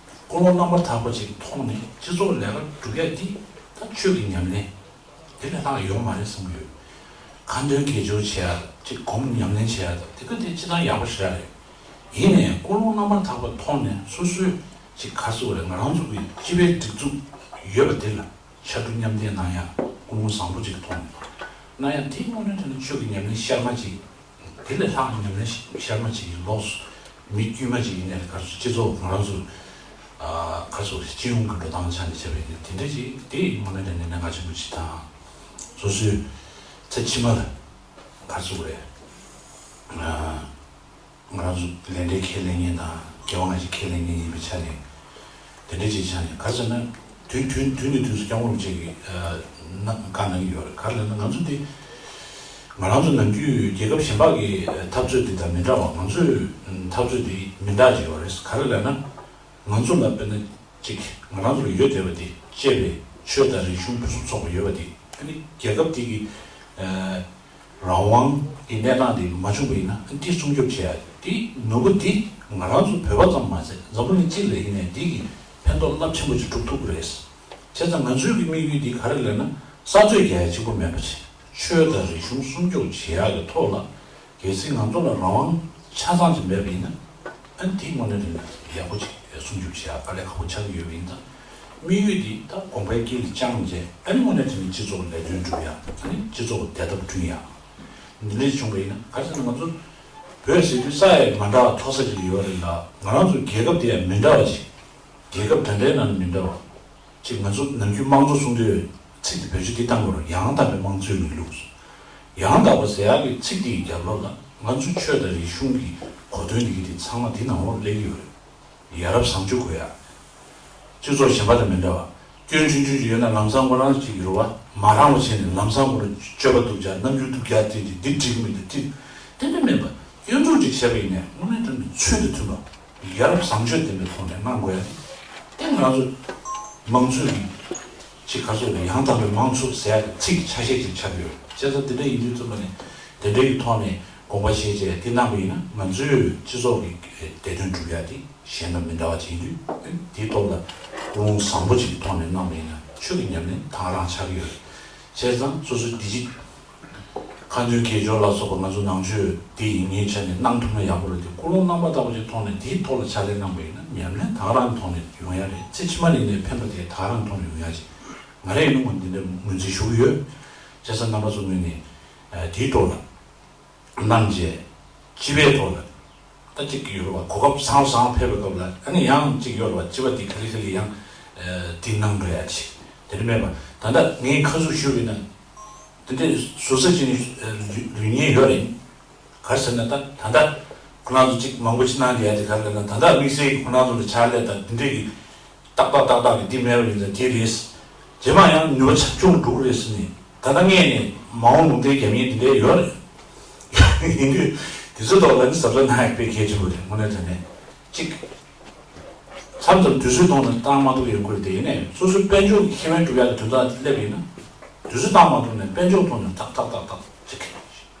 ཀུན་སློང་རྣམ་པར་དག་པ་ཅིག་མཐོང་ནས་སྤྱི་ཚོགས་ལས་ཀ་སྒྲུབ་ཡ་འདི་ད་ཆོས་ཀྱི་ཉམས་ལེན་དེ་ལས་ལྷག་ཡོད་མ་རེད་བསམ་གྱི་ཡོད། ཁ་འདོན་དགེ་སྦྱོར་བྱེད་ཡ་ཅིག་སྒོམ་ཉམས་ལེན་བྱེད་ཡ་ད་དེ་ག་དེ་སྤྱི་བཏང་ཡག་པོ་ཞེ་དྲག་རེད། ཡིན་ནའི་ཀུན་སློང་རྣམ་པར་དག་པ་མཐོང་ནས་སོ་སོའི་ཅིག་ག་རེ་ཟེར་དགོས་རེད། ང་རང་ཚོ་གི་སྤྱི་པའི་སྒྲིག་འཛུགས་ཡོད་པ་དེ་ལ་ཕྱར་གྲུ་མཉམ་འདེགས་གནང་ཡ་ཀུན་སློང་བཟང་པོ་ཅིག་མཐོང་ནས་གནང་ཡ་དེ་དངོས་གནས་དྲང་གནས་ཆོས་ཀྱི་ཉམས་ལེན་ཤར་མ་ཅིག་དེ་ལས་ལྷག་ཉམས་ལེན་ཤར་མ་ཅིག་གི་ལོགས་སུ་ མི་དཀྱུས་མ་ཅིག་ཡིན་ནའི་ག་རེ་ཟེར། སྤྱི་ཚོགས་ང་རང་ཚོ་ཨ་ག་རེ་ཟེར། སྤྱི་ཡོངས་ཀྱི་འགྲོ་སྟངས་ཆ་ནས་བྱས་པ་ཡིན་ན། དེ་འདྲ་ཅིག་དེ་དངོས་གནས་དྲང་གནས་གནད་འགག་ཆེན་པོ་ཅིག་དང་། སོ་སོའི་ཚེ་ཕྱི་མ་ལ་ག་རེ་ཟེར་དགོས་རེད། ཨ་ང་རང་ཚོ་ལས་འབྲས་ཁས་ལེན་མཁན་དང་། དགེ་བ་ང་ཚོ་ཁས་ལེན་མཁན་ཡིན་པའི་ཆ་ནས། དེ་འདྲ་ཅིག་ཆ་ནས་ག་རེ་ཟེར་ན། དུས་དུས་དུས་ནས་དུས་སུ་སྐྱབས་མགོན་རིན་པོ་ཆེ་གིས་ཨ་ན་བཀའ་གནང་གི་ཡོད་རེད། ག་རེ་ལབ་ན། ང་ཚོ་འདི་ང་རང་ཚོ་ནམ་རྒྱུན་རྒྱལ་ཁབ་གཞན་པ་གི་འཐབ་རྩོད་འདི་དང་མི་འདྲ་བ། ང་ཚོའི་འཐབ་རྩོད་འདི་མི་འདྲ་ཅིག་ཡོད་རེད། ག་རེ་ལབ་ན། ང་ཚོ་ལ་དཔེར་ན་ཅིག་ང་རང་ཚོ་ལ་ཡོད་བསྡད་པ་འདི། གཅེས་པའི་ཆོས་དང་རིག་གཞུང་ཕུན་སུམ་ཚོགས་པ་ཡོད་པ་འདི། ཨ་ནི་རྒྱལ་ཁབ་འདི་གི་ཨ་རང་དབང་གི་གནས་སྟངས་འདི་མ་བྱུང་བ་ཡིན་ན། ཨ་འདི་སྲུང་སྐྱོབ་བྱེད་ཡ་འདི་ནོར་བུ་འདི་ང་རང་ཚོ་བོད་པ་ཙམ་མ་ཟད་འཛམ་བུ་གླིང་སྤྱི་ལ་ཡིན་ནའི་འདི་གི་ཕན་ཐོགས་རླབས་ཆེན་པོ་ཅིག་སྒྲུབ་ཐུབ་ཀྱི་རེད། བྱས་ཙང་ང་ཚོའི་གི་དམིགས་ཡུལ་འདི་ག་རེ་ལབ་ན། ས་རྩོད་རྒྱག་ཡ་གཅིག་པོ་མེད་པ་བྱས། ཆོས་དང་རིག་གཞུང་སྲུང་སྐྱོབ་བྱེད་ཡག་གི་ཐོག་ལ། གལ་སྲིད་ང་ཚོ་ལ་རང་དབང་ཆ་ཚང་ཅིག་མེད་པ་ཡིན་ན། ཨ་ནི་དེ་དངོས་གནས་དྲང་གནས་ཡག་པོ་ཅིག་སྲུང་སྐྱོབ་བྱེད་ཡག་དཀའ་ལས་ཁག་པོ་ཆགས་ཀྱི་ཡོད་པ་ཡིན་ཙང་། དམིགས་ཡུལ་འདི་ད་གོང་འཕེལ་དཀྱིལ་ལ་བཅངས་བྱས། ཨ་ནི་དངོས་གནས་དྲང་གནས་སྤྱི་ཚོགས་ལས་དོན་སྒྲུབ་ཡག་ཨ་ནི་སྤྱི་ཚོགས་བདེ་ཐབས་བསྐྲུན་ཡག་འདི་འདྲ་བྱུང་བ་ཡིན་ན། ག་རེ་ཟེར་ན། ང་ཚོ་བོད་ཟེར་དུས་ས་ཡ་མ་འདྲ་བ་མཐོ་ས་ཅིག་ལ་ཡོད་རེད་ལ། ང་རང་ཚོ་རྒྱལ་ཁབ་དེ་ཡང་མི་འདྲ་བ་ཅིག་རྒྱལ་ཁབ་འདྲ་འདྲའི་ནང་ནས་མི་འདྲ་བ། ཅིག་ང་ཚོ་ནམ་རྒྱུན་དམངས་གཙོ་གསུང་དུས་ཚིག་དེ་བེད་སྤྱོད་འདི་བཏང་དགོས་རེད། ཡང་དག་པའི་དམངས་གཙོའི་ལམ་ལུགས། ཡང་དག་པ་ཟེར་ཡག་གི་ཚིག་འདི་ཡི་རྒྱབ་ལོགས་ལ་ང་ཚོ་ཆོས་དང་རིག་གཞུང་གི་གོ་དོན་འདི་གི་དེ་ཚང་མ་འདི་ནང་ལོགས་སླེབས་ཀྱི་ཡོད་རེད། ཡ་རབས་བཟང་སྤྱོད་དགོས་ཡ། སྤྱི་ཚོགས་གཞན་པ་དང་མི་འདྲ་བ། སྐྱོན་ཆུང་ཆུང་ཅིག་ཡོད་ན་ལམ་སང་ཁོ་རང་ཅིག་ཡོད་རེད་བ། མ་རང་བ་བྱས་ནས་ལམ་སང་ཁོ་རང་སྤྱོད་པ་སྡུག་ཅག་རྣམ་འགྱུར་སྡུག་ཅག་དེ་ཅིག་འདི་འགྲིག་མི་འདུག་དེ་དེ་འདྲ་མེད་པ། སྐྱོན་འཛུགས་ཅིག་བྱས་པ་ཡིན་ནའི་དངོས་གནས་དྲང་གནས་ཚུལ་དང་མཐུན་པ། ཡ་རབས་བཟང་སྤྱོད་ལྡན་པའི་ཐོག་ནས་གནང་དགོས་ཡ་དེ། དེ་ང་ཚོ་དམངས་གཙོའི་གི་ཅིག་ག་ཚོད་རེད། ཡང་དག་པའི་དམངས་གཙོ་ཟེར་ཡ་གི་ཚིག་གི་ཆ་ཤས་ཅིག་ཆགས་ཀྱི་ཡོད། བྱས་ཙང་དེ་འདྲ་ཡིན་དུས་ཙམ་པ་ནས་དེ་འདྲ་ཡི་ཐོག་ནས་དགོངས་པ་བཞེས་བྱས་དེ་གནང་བ་ཡིན་ན། ང་ཚོའི་སྤྱི་ཚོགས་ཀྱི་བདེ་དོན་སྒྲུབ་ཡ་དེ་གཞན་དང་མི་འདྲ་བ་ཅིག་ཡིན་དུས། དེའི་ཐོག་ལ་ཀུན་སློང་བཟང་པོ་ཅིག་གི་ཐོག་ནས་གནང་བ་ཡིན་ན་ཆོས་ཀྱི་ཉམས་ལེན་དེ་ག་རང་ཆགས་ཀྱི་ཡོད་རེད། བྱས་ཙང་སོ་སོའི་བདེ་སྐྱིད་ཁ་འདོན་དགེ་སྦྱོར་ལ་སོགས་པ་ང་ཚོ་ནང་ཆོས་འདི་ཡིན་ངེས་ཆ་ནས་གནང་ཐུབ་ན་ཡག་པོ་རེད་དེ། ཀུན་སློང་རྣམ་པར་དག་པ་ཅིག་ཐོག་ནས་དེའི་ཐོག་ལ་ཕྱག་ལས་གནང་བ་ཡིན་ན་ཉམས་ལེན་དེ་ག་རང་གི་ཐོག་ནས་ཡོང་ཡ་རེད། ཚེ་ཕྱི་མ་ལ་ཡིན་ནའི་ཕན་པ་དེ་དེ་ག་རང་གི་ཐོག་ནས་ཡོང་ཡ་ཅིག་ང་རང་ཡིན་ན་ངོས་འདི་འདྲ་ངོས་འཛིན་ཞུ་གི་ཡོད། བྱས་ཙང་རྣམ་པ་ཚོ་ངོས་ནས་ཨ་དེའི་ཐོག་ལ་གནང་བྱས། སྤྱི་པའི་ཐོག་ལ་ད་ཅིག་ཡོད་རེད་བ། གོ་སྐབས་བཟང་བཟང་ཕེབས་པའི་སྐབས་ལ་ཨ་ནི་ཡང་ཅིག་ཡོད་རེད་བ། སྤྱི་པ་འདི་ག་ལེ་ག་ལེ་ཡང་ཨ་འདི་གནང་འགྲོ་ཡ་ཅིག་དེ་འདྲ་མེད་པ། ད་ལྟ་ངས་ཁ་ཟུག་ཞུས་པ་ཡིན་ན། དེ་འདྲའི་ཟུར་ཟ་ཅིག་ནི་ལུས་ཉེན་ཡོད་རེད། ག་རེ་ཟེར་ན། ད་ད་ལྟ་ཁོ་རང་ཚོ་ཅིག་མང་པོ་ཅིག་གནང་བསྡད་ཡ་དེ་ག་རེ་ལབ་ན། ད་ལྟ་དམིགས་བསལ་གྱི་ཁོ་རང་ཚོ་ལ་ཕྱག་ལས་དང་དེ་འདྲའི་གི་ཏག་ཏག་ཏག་ཏག་གི་འདི་མེད་པ་ཡིན་ཙང་དེ་རེད། རྗེས་མ་ཡང་ནུས་པ་ཆ་ཆུང་འགྲོ་གི་རེད་ཟེར་ནས། ད་ལྟ་སྔས་ནས་མ་འོངས་ལུང་བསྟན་རྒྱབ་མཁན་དེ་འདྲའི་ཡོད་རེད། ཡིན་དུས་དེ་ཚོའི་ཐོག་ལ་ནི་གཟབ་གཟབ་གནང་ཡག་དཔེ་གལ་ཆེན་པོ་རེད། དངོས་གནས་དྲང་གནས་ཅིག་མཚམས་མཚམས་དུས་ཚོད་ཐོག་ནས་བཏང་མ་ཐུབ་ཡོང་གི་རེད་དེ། ཡིན་ནའི་སོ་སོའི་དཔལ་འབྱོར་གྱི་ཁེ་ཕན་སྒྲུབ་ཡག་གི་དོན་དག་སླེབས་ཡིན་ན། དུས་ཚོད་བཏང་མ་ཐུབ་ནའི་དཔལ་འབྱོར་ཐོག་ནས་ཏག་ཏག་ཏག་ཏག་ཅིག་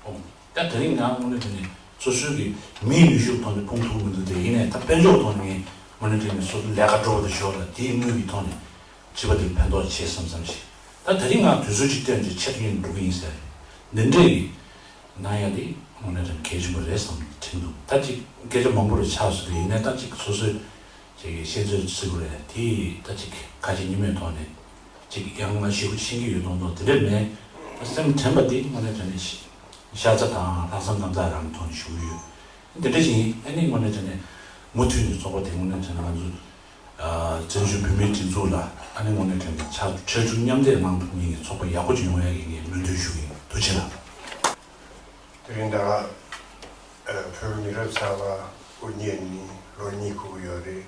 ཨོ། ད་དེ་རིང་ང་དངོས་གནས་དྲང་གནས་སོ་སོའི་གི་མིའི་ནུས་ཤུགས་ཐོག་ནས་ཕུང་ཐུབ་མི་འདུག་དེ། ཡིན་ནའི་ད་དཔལ་འབྱོར་ཐོག་ནས་ངས་དངོས་གནས་དྲང་གནས་སོ་སོ་ལས་ཀ་འགྲོ་བ་དང་ཞོར་ལ་དེའི་དངུལ་གྱི་ཐོག་ནས་བྱིས་པ་དེར་ཕན་ཐོགས་བྱེད་བསམ་བསམ་ཞིག་ད་དེ་རིང་ང་དུས་ཚོད་ཅིག་བཏོན་ཅིག་ཆེད་དུ་ཡིན་འགྲོ་གི་ཡིན་ཟེར། འདི་འདྲས་ཀྱི་གནང་ཡ་དེ་དངོས་གནས་དྲང་གལ་ཆེན་པོ་རེད་བསམ་དྲན་འདུག་ད་ཅིག་སྐད་ཆ་མང་པོ་རུ་ཆགས་སོང་རེད། ཡིན་ནའི་ད་ཅིག་སོ་སོའི་ཅིག་ཤེས་ཚོད་ཅིག་རེད། དེ་ད་ཅིག་ཁ་ལྕེ་གཉིས་མེད་ཐོག་ནས་ཅིག་ཡང་ང་ཞེ་པོ་ཤེས་ཀྱི་ཡོད་མདོག་མདོག་དེ་འདྲས་མེད། ད་སེམས་དྲན་པ་དེ་དངོས་གནས་དྲང་གནས་ཤ་ཚ་དང་ལྷག་བསམ་རྣམ་དག་རང་གི་ཐོག་ནས་ཞུ་གི་ཡོད། དེ་འདྲ་ཞིག་ཡིན། ཨ་ནི་དངོས་གནས་དྲང་གནས་མུ་མཐུད་ནས་ཚོགས་པ་དེ་དངོས་གནས་དྲང་གནས་ང་ཚོ་བཙན་བྱོལ་བོད་མིའི་སྒྲིག་འཛུགས་ལ་ཨ་ནི་དངོས་གནས་དྲང་གནས་ཕྱར་ཕྱར་གྲུ་མཉམ་འདེགས་གནང་ཐུབ་མཁན་གྱི་ཚོགས་པ་ཡག་པོ་ཅིག་ཡོང་ཡ་གི་ངས་སྨོན་འདུན་ཞུ་གི་ཡིན། ཐུགས་རྗེ་གནང་། དེ་རིང་ད་བོད་མི་རབས་གསར་པ་དབུ་བརྙེས་ནས་ལོ་གཉིས་འཁོར་གྱི་ཡོད་རེད།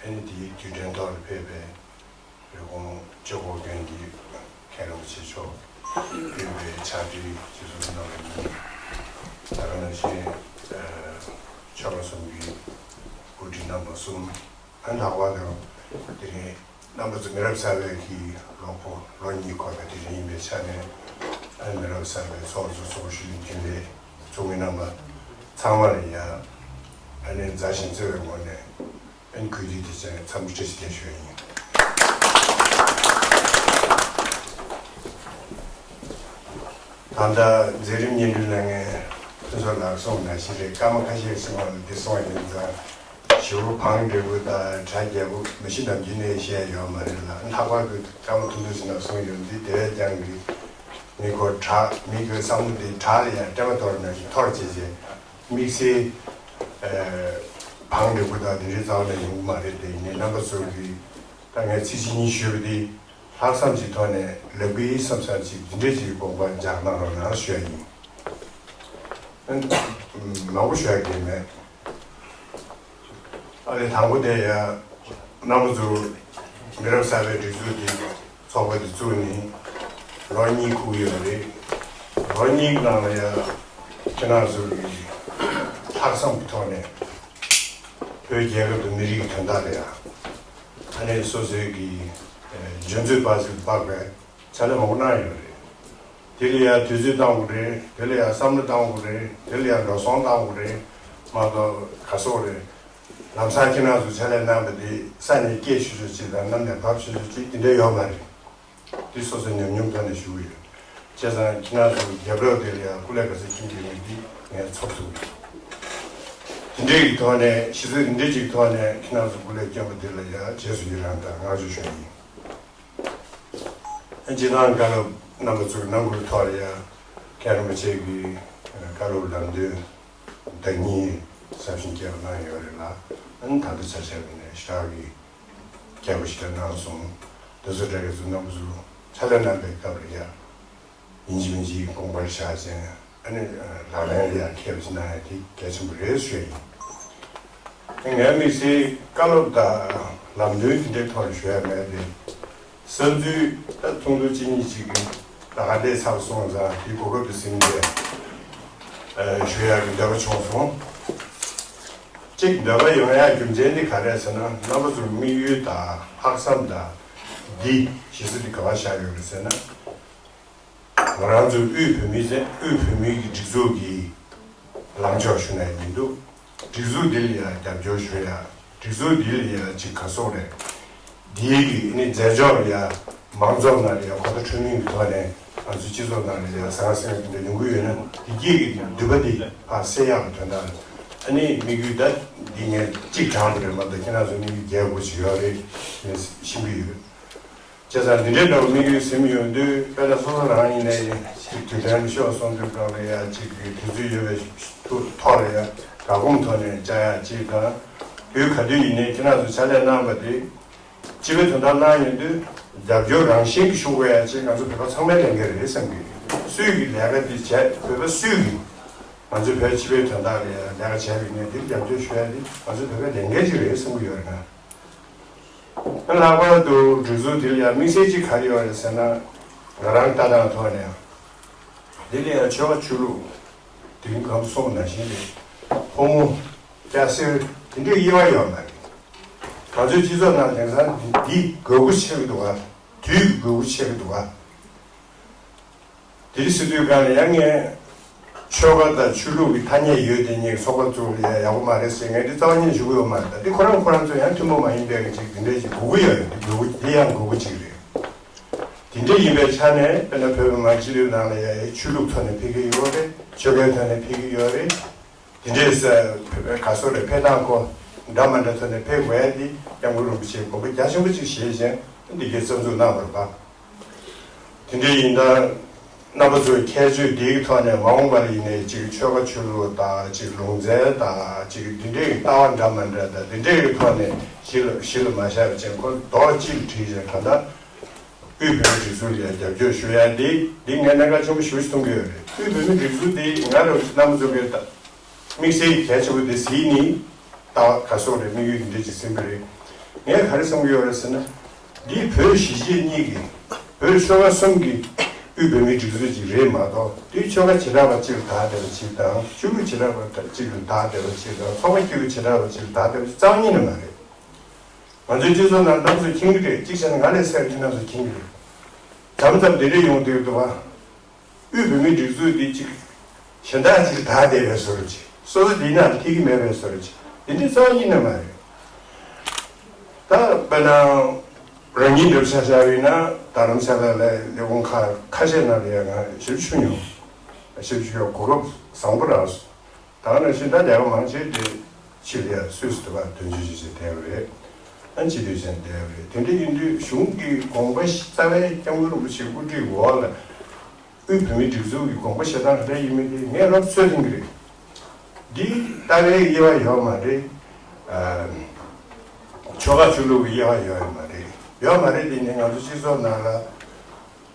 ཨ་ནི་དེའི་དུས་དྲན་ཐོག་ལ་ཕེབས་པའི་རི་ཀོན་ཆོས་འཁོར་དགོན་གྱི་མཁན་རིན་པོ་ཆེ་མཆོག་དབུས་པའི་ཕྱག་སྦྲེལ་སྤྱི་ཟུར་རྣམ་པ་གཉིས། ད་ག་ནང་བཞིན་ཆོལ་ཁ་གསུམ་གྱི་དབུ་ཁྲིད་རྣམ་པ་གསུམ། ཨ་ལྷག་པར་དུ་དེ་རིང་རྣམ་པ་ཚོ་མི་རབས་གསར་པའི་གི་ལོ་འཁོར་ལོ་གཉིས་འཁོར་བའི་དེ་རིང་ཡིན་པའི་ཆ་ནས། ཨ་མི་རབས་གསར་པའི་ཚོགས་གཙོ་ཚོགས་གཞོན་རྒྱུན་ལས་ཚོགས་མི་རྣམ་པ་ཚང་མ་ལ་ཡ་ཨ་ནི་མཛའ་ཞིང་བརྩེ་བའི་ངོས་ནས་ཨ་ནི་གུས་བཏུད་དང་བཅས་འཚམས་འདྲི་བཀྲ་ཤིས་བདེ་ལེགས་ཞུ་ཡ་ཡིན། ད་ལྟ་མཛད་རིམ་སྙན་སྒྲོན་གནང་མཁན་ཕུན་ཚོགས་ལགས་གསུངས་ནང་བཞིན་རེད། སྐར་མ་ཁ་ཤས་ཤིག་མ་ལ་འདི་གསུངས་པ་ཡིན་ཙང་། ཞེ་པོ་བང་འབྲས་བུ་དང་གྲ་རྒྱས་པོ་མ་གཞི་ནམ་རྒྱུན་ནས་བཤད་ཡོད་མ་རེད་ལ། ལྷག་པར་དུ་སྐར་མ་ཐུང་ཐུང་ཞིག་ནང་གསུངས་ཡོད། འདི་དེ་བས་ཀྱང་གི་མི་ཁོ་དྲག་མི་ཁོའི་བསམ་བློ་འདི་དྲག་ལ་ཡང་སྤྲད་པ་དོར་ནང་བཞིན་འཐོར་བྱས་བྱས། དམིགས་བསལ་ཨ་ གང་འདྲ་པོ་དང་དེ་འདྲའི་རྩ་བ་ནས་ཡོང་གི་མ་རེད། དེ་ཡིན་ནའི་རྣམ་པ་ཚོ་གིས་ད་ངས་ཚིག་གཅིག་གཉིས་ཞུས་པ་དེ་ལྷག་བསམ་གྱི་ཐོག་ནས་ལབ་ཀྱི་ཡིན་བསམ་བསམ་ཅིག་འདི་འདྲའི་ཅིག་དགོངས་པ་འཇགས་གནང་རོགས་གནང་ཞུ་ཡ་ཡིན། མང་པོ་ཞུ་ཡ་གི་མེད། ཨ་ནི་དང་པོ་དེ་ཡ། རྣམ་པ་ཚོ་མི་རབས་གསར་པའི་སྒྲིག་འཛུགས་འདི་ཚོགས་པ་འདི་བཙུགས་ནས་ལོ་གཉིས་འཁོར་གྱི་ཡོད་རེད། ལོ་གཉིས་ནང་ལ་ཡ་ཁྱེད་རང་ཚོ་གི་ལྷག་བསམ་གྱི་ཐོག་ནས་བོད་རྒྱལ་ཁབ་དང་མི་རིགས་ཀྱི་དོན་དག་ལ་ཡ་ཨ་ནི་སོ་སོའི་གི་འཇོན་ཚོད་དཔག་ཚོད་དཔག་པའི་ཕྱག་ལས་མང་པོ་གནང་ཡོད་རེད། དེ་ལ་ཡང་དུས་ཚོད་བཏང་དགོས་རེད། དེ་ལ་ཡང་བསམ་བློ་བཏང་དགོས་རེད། དེ་ལ་ཡང་འགྲོ་སོང་བཏང་དགོས་རེད། མ་གཏོགས་ག་སོག་རེད། ལམ་སང་ཁྱེད་རང་ཚོ་ཕྱག་ལས་གནང་བ་དེ་ས་ནས་སྐྱེས་ཆོག་ཆོག་ཅིག་དང་གནམ་ནས་བབས་ཆོག་ཆོག་ཅིག་དེ་འདྲ་ཡོད་མ་རེད། དེ་སོ་སོ་ཉམས་མྱོང་ཐོག་ནས་ཞུ་གི་ཡོད། བྱས་ཙང་ཁྱེད་རང་ཚོ་རྒྱབ་རོགས་དེ་ལ་ཡང་སྐུ་ལས་ག་ཚོད་མཁྱེན་གྱི་མེད་དེ་ངས་ཚོར་ཐུབ་ཀྱི་ཡོད། དེ་འདྲའི་གི་ཐོག་ནས་གཞི་རྩ་དེ་འདྲའི་ཅིག་ཐོག་ནས་ཁྱེད་རང་ཚོ་སྐུ་ལས་བསྐྱོན་པ་དེ་ལ་ཡང་རྗེས་སུ་ཡི་རང་དང་བསྔགས་བརྗོད་ཞུ་ཡིན། སྤྱིར་བཏང་བཀའ་སློབ་རྣམ་པ་ཚོའི་གནང་སྒོའི་ཐོག་ལ་ཡང་མཁན་རིན་པོ་ཆེ་གིས་བཀའ་སློབ་ལམ་སྟོན་བདག་ཉིད་ཟབ་ཞིང་རྒྱས་པ་གནང་ཡོད་རེད་ལ། ཨ་ནི་ད་ལྟ་ཆ་བཞག་པ་ཡིན་ན་ཞེ་དྲག་གི་རྒྱས་པོ་ཞིག་གནང་སོང་། དེ་ཚོ་འདྲ་གི་ཚོ་རྣམ་པ་ཚོ་ཕྱག་ལས་གནང་པའི་སྐབས་ལ་ཡང་ཡིན་གཅིག་མིན་གཅིག་དགོངས་པར་བཞག་ཅིང་ཨ་ནི་ལག་ལེན་ལ་ཡང་འཁེལ་བ་ཞིག་གནང་ཡ་དེ་གལ་ཆེན་པོ་རེད་ཞུ་ཡ་ཡིན། ངའི་དམིགས་བསལ་བཀའ་སློབ་དང་ལམ་སྟོན་དེ་འདྲའི་ཐོག་ནས་ཞུ་ཡ་མེད་དེ། བསམ་ཚུལ་ད་ཐུང་ཐུང་གཅིག་གཉིས་ཅིག་གི་ད་ག་འདྲས་ཚར་སོང་ཙང་དེའི་གོ་སྐབས་དེ་ཟིན་ཏེ་ཞུ་ཡག་གི་འདོད་པ་བྱུང་སོང་། གཅིག་འདོད་པ་ཡོང་ཡག་རྒྱུ་མཚན་དེ་ག་རེ་ཟེར་ན་རྣམ་པ་ཚོར་དམིགས་ཡུལ་དང་ལྷག་བསམ་དང་འདི་གཞི་རྩ་དེ་ག་པར་བཞག་ཡོད་རེད་ཟེར་ན། ང་རང་ཚོའི་དབུས་བོད་མི་ཚེ་དབུས་བོད་མིའི་གི་སྒྲིག་འཛུགས་ཀྱི་ལངས་ཕྱོགས་ཞུ་ན་ཡིན་འདུག་སྒྲིག་འཛུགས་འདི་ལ་ཡང་རྒྱབ་སྐྱོར་ཞུ་ཡ། སྒྲིག་འཛུགས་འདི་ལ་ཡང་ཅིག་ག་སོག་རེད། འདིའི་གི་ནི་མཛད་ཕྱོགས་ལ་ཡང་མང་ཚོགས་ནང་ལ་ཡང་གོ་བརྡ་འཕྲོད་མིན་གྱི་ཐོག་ནས་ང་ཚོའི་སྤྱི་ཚོགས་ནང་ལ་ཡང་ཟང་ཟིང་འདི་འདྲ་ཡོང་གི་ཡོད་ན་འདི་སྐྱེས་ཀྱི་འདུན་པ་འདི་ཕར་སེལ་ཡག་གི་དོན་དག་ལ་ཨ་ནི་དམིགས་ཡུལ་ད་འདི་ངས་གཅིག་དྲངས་པ་རེད་མ་གཏོགས་ཁྱེད་རང་ཚོ་དམིགས་ཡུལ་རྒྱས་པོ་ཞིག་ཡོད་རེད་ངས་ཤེས་ཀྱི་ཡོད། བྱས་ཙང་འདི་འདྲའི་འདྲ་བོ་དམིགས་ཡུལ་ཟིན་ཡོང་དུས་དཔེར་ན་སོ་སོ་རང་ཡིན་ནའི་ཅིག་དུས་དྲན་ཤོག་སོང་དུས་སྒང་ལ་ཡ་ཅིག་གི་དུས་ཚོད་ཡོད་པའི་ཐོག་ལ་ཡ་དགའ་སྒོམ་ཐོག་ནས་བཅར་ཡ་ཅིག་དང་། དུས་ག་དུས་ཡིན་ནའི་ཁྱེད་རང་ཚོ་ཕྱག་ལས་གནང་བ་དེ་སྤྱི་པའི་དོན་དག་གནང་ཡོང་དུས་རྒྱབ་སྐྱོར་རང་བཞིན་གྱི་ཤུགས་ཡ་ཅིག་ང་ཚོ་བོད་པ་ཚང་མའི་ལས་འགན་རེད་བསམ་གི། སུས་ཀྱི་ལས་ཀ་འདི་བྱས་བོད་པ་སུས་ཀྱི་ང་ཚོའི་བོད་སྤྱི་པའི་དོན་དག་ལ་ཡ་ལས་ཀ་བྱས་པ་ཡིན་ནའི་དེ་རྒྱབ་སྐྱོར་ཞུ་ཡ་དེ་ང་ཚོའི་བོད་པའི་ལས་འགན་ཅིག་རེད་བསམ་གི་ཡོད་རེད་ང་། ལྷག་པར་དུ་སྒྲིག་འཛུགས་འདི་ལ་ཡང་དམིགས་བསལ་གཅིག་ག་རེ་ཡོད་རེད་ཟེར་ན། ང་རང་ལྟ་སྟངས་ཐོག་ནས་འདི་ལ་ཡང་ཆོལ་ཁ་ཆོས་ལུགས་དེ་རིང་གོང་དུ་གསུངས་པ་ནང་བཞིན་རེད། ཕོ་མོ་སྐྱ་སེར་དེ་འདྲའི་དབྱེ་བ་ཡོད་མ་རེད། ང་ཚོའི་སྤྱི་ཚོགས་ནང་དེང་སང་འདི་དགོས་མཁོ་ཆེ་གི་འདུག་ག་དུས་ཀྱི་དགོས་མཁོ་ཆེ་གི་འདུག་ག་དེ་རིང་སྲིད་དུས་སྒང་ལ་ཡང་ངས་ཆོལ་ཁ་དང་ཆོས་ལུགས་ཀྱི་ཐ་སྙད་ཡོད་དེ་ཉིད་ཚོགས་པ་བཙུགས་ལ་ཡང་ཡག་པོ་མ་རེད་ཟེར་ངས་འདི་རྩ་བ་ཉིད་ཞུ་གི་ཡོད་མ་རེད། ད་འདི་ཁོ་རང་ཁོ་རང་ཚོ་ཡང་མཐུན་པོ་མ་ཡིན་པའི་གི་ཅིག་འདི་འདྲའི་ཅིག་དགོས་ཀྱི་ཡོད་རེད། འདི་དགོས་ཀྱི་འདི་ཡང་དགོས་ཀྱི་ཅིག་རེད། དེ་འདྲ་ཡིན་པའི་ཆ་ནས་དཔེར་ན་བོད་མི་མང་སྤྱི་འཐུས་ནང་ལ་ཡང་ཆོས་ལུགས་ཐོག་ནས་ཕེབས་ཀྱི་ཡོད་རེད། ཆོལ་ཁའི་ཐོག་ནས་ཕེབས་ཀྱི་ཡོད་རེད། དེ་འདྲའི་ས་བོད་པའི་ག་སོ་རེད་ཕེབས་སྟངས་ཁོ་འདྲ་མ་འདྲ་ཐོག་ནས་ཕེབས་དགོས་ཡ་འདི་སྐྱབས་མགོན་རིན་པོ་ཆེས་དགོངས་པ་རྒྱ་ཆེན་པོ་ཅིག་བཞེས་ཤིང་འདི་གའི་རྩ་འཛུགས་གནང་བར་དཔག་དེ་འདྲ་ཡིན་ད། རྣམ་པ་ཚོའི་ཁྱད་ཆོས་འདིའི་ཐོག་ནས་མ་འོངས་པ་ལ་ཡིན་ནའི་གཅིག་ཆོལ་ཁ་ཆོས་ལུགས་དང་གཅིག་ལུང་ཚན་དང་གཅིག་འདི་འདྲའི་ལྟ་བ་འདྲ་མ་འདྲ་དང་འདི་འདྲའི་ཐོག་ནས་གཞི་ལ་གཞི་ལ་མ་བཞག་པ་ཅན་ཁོ་རྡོག་གཅིག་ལ་བྲིས་ཤིང་གང་ལྟར་དབུས་བོད་མིའི་སྒྲིག་འཛུགས་ལ་རྒྱབ་སྐྱོར་ཞུ་ཡ་འདི་འདི་ངས་གནད་འགག་ཆེན་པོ་ཞེ་པོ་ཞིག་མཐོང་གི་ཡོད་རེད། དབུས་བོད་མིའི་སྒྲིག་འཛུགས་འདི་ང་རང་རྣམ་པ་ཚོ་གི་ད། དམིགས་བསལ་གྱི་གལ་ཆེ་བོ་དེ་གཟིགས་ནི། ད་ག་སོགས་རེད་དམིགས་ཡུལ་འདི་འདྲ་ཅིག་ཟིན་པ་རེད། ངས་ག་རེ་བསམ་གྱི་ཡོད་རེད་ཟེར་ན། འདི་བོད་གཞིས་བྱེས་གཉིས་ཀྱི། བོད་ཆོལ་ཁ་གསུམ་གྱི་དབུས་བོད་མིའི་སྒྲིག་འཛུགས་ཅིག་རེད་མ་གཏོགས་དེའི་ཆོལ་ཁ་བྱེ་བྲག་པ་གཅིག་ལ་བདག་བསྡད་པ་ཅིག་དང་ཆོས་ལུགས་བྱེ་བྲག་པ་གཅིག་ལ་བདག་བསྡད་པ་ཅིག་དང་ཚོགས་པ་སྐྱིད་པོ་བྱེ་བྲག་པ་གཅིག་ལ་བདག་བསྡད་པ་ཅིག་རྩ་བ་ཉིད་ནས་མ་རེད། ང་ཚོའི་སྤྱི་ཚོགས་ནང་རྣམ་པ་ཚོས་མཁྱེན་གྱི་རེད། གཅིག་བྱས་ན་ང་ལས་སེར་གྱི་རྣམ་པ་ཚོས་མཁྱེན་གྱི་རེད། མཚམས་མཚམས་འདི་འདྲ་ཡོང་གི་འདུག་ག་དབུས་བོད་མིའི་སྒྲིག་འཛུགས་འདི་གཅིག་གཞན་དག་གཅིག་ལ་བདག་བསྡད་པའི་བཟོ་འདྲ་ཅིག་སོ་སོ་འདིའི་ནང་ལ་ཐིག་གི་མེད་པའི་བཟོ་འདྲ་ཅིག་འདི་འདྲའི་རྩ་བ་ཉིད་ནས་མ་རེད། ད་དཔེར་ན་རང་ཉིད་འདྲ་པོ་ཆ་བཞག་པ་ཡིན་ན་ད་རམ་ས་ལ་ལས་ལས་ཁུངས་ཁག་ཁ་ཤས་ནང་ལ་ཡང་ང་ཞབས་ཞུ་མྱོང་། ཞབས་ཞུ་ཡང་གོ་སྐབས་བཟང་པོ་རག་སོང་། ད་ག་ནང་བཞིན་ད་ལས་ཀ་མང་ཆེ་དེ་ཕྱི་ལ་ཡང་སུད་སི་དུ་བ་དོན་གཅོད་བྱེད་བྱེད་བསྡད་པ་རེད། ཨ་སྤྱི་འཐུས་བྱས་བསྡད་པ་རེད། དེ་འདྲ་ཡིན་དུས་གཞུང་གི་དགོངས་པ་རྩ་བའི་སྐྱབས་མགོན་རིན་པོ་ཆེའི་དབུ་ཁྲིད་འོག་ལ་དབུས་བོད་མིའི་སྒྲིག་འཛུགས་ཀྱི་དགོངས་པ་བཞེས་སྟངས་ག་འདྲ་ཡིན་མིན་དེ་ངས་རོབ་ཚོད་ལྟ་གི་རེད། འདི་ལྟ་བའི་དབྱེ་བ་ཡོད་མ་རེད། ཆོལ་ཁ་ཆོས་ལུགས་ཀྱི་དབྱེ་བ་ཡོད་ཡོད་མ་རེད། ཡོད་མ་རེད་དེ་ནི་ང་ཚོ་སྤྱི་ཚོགས་ནང་ལ་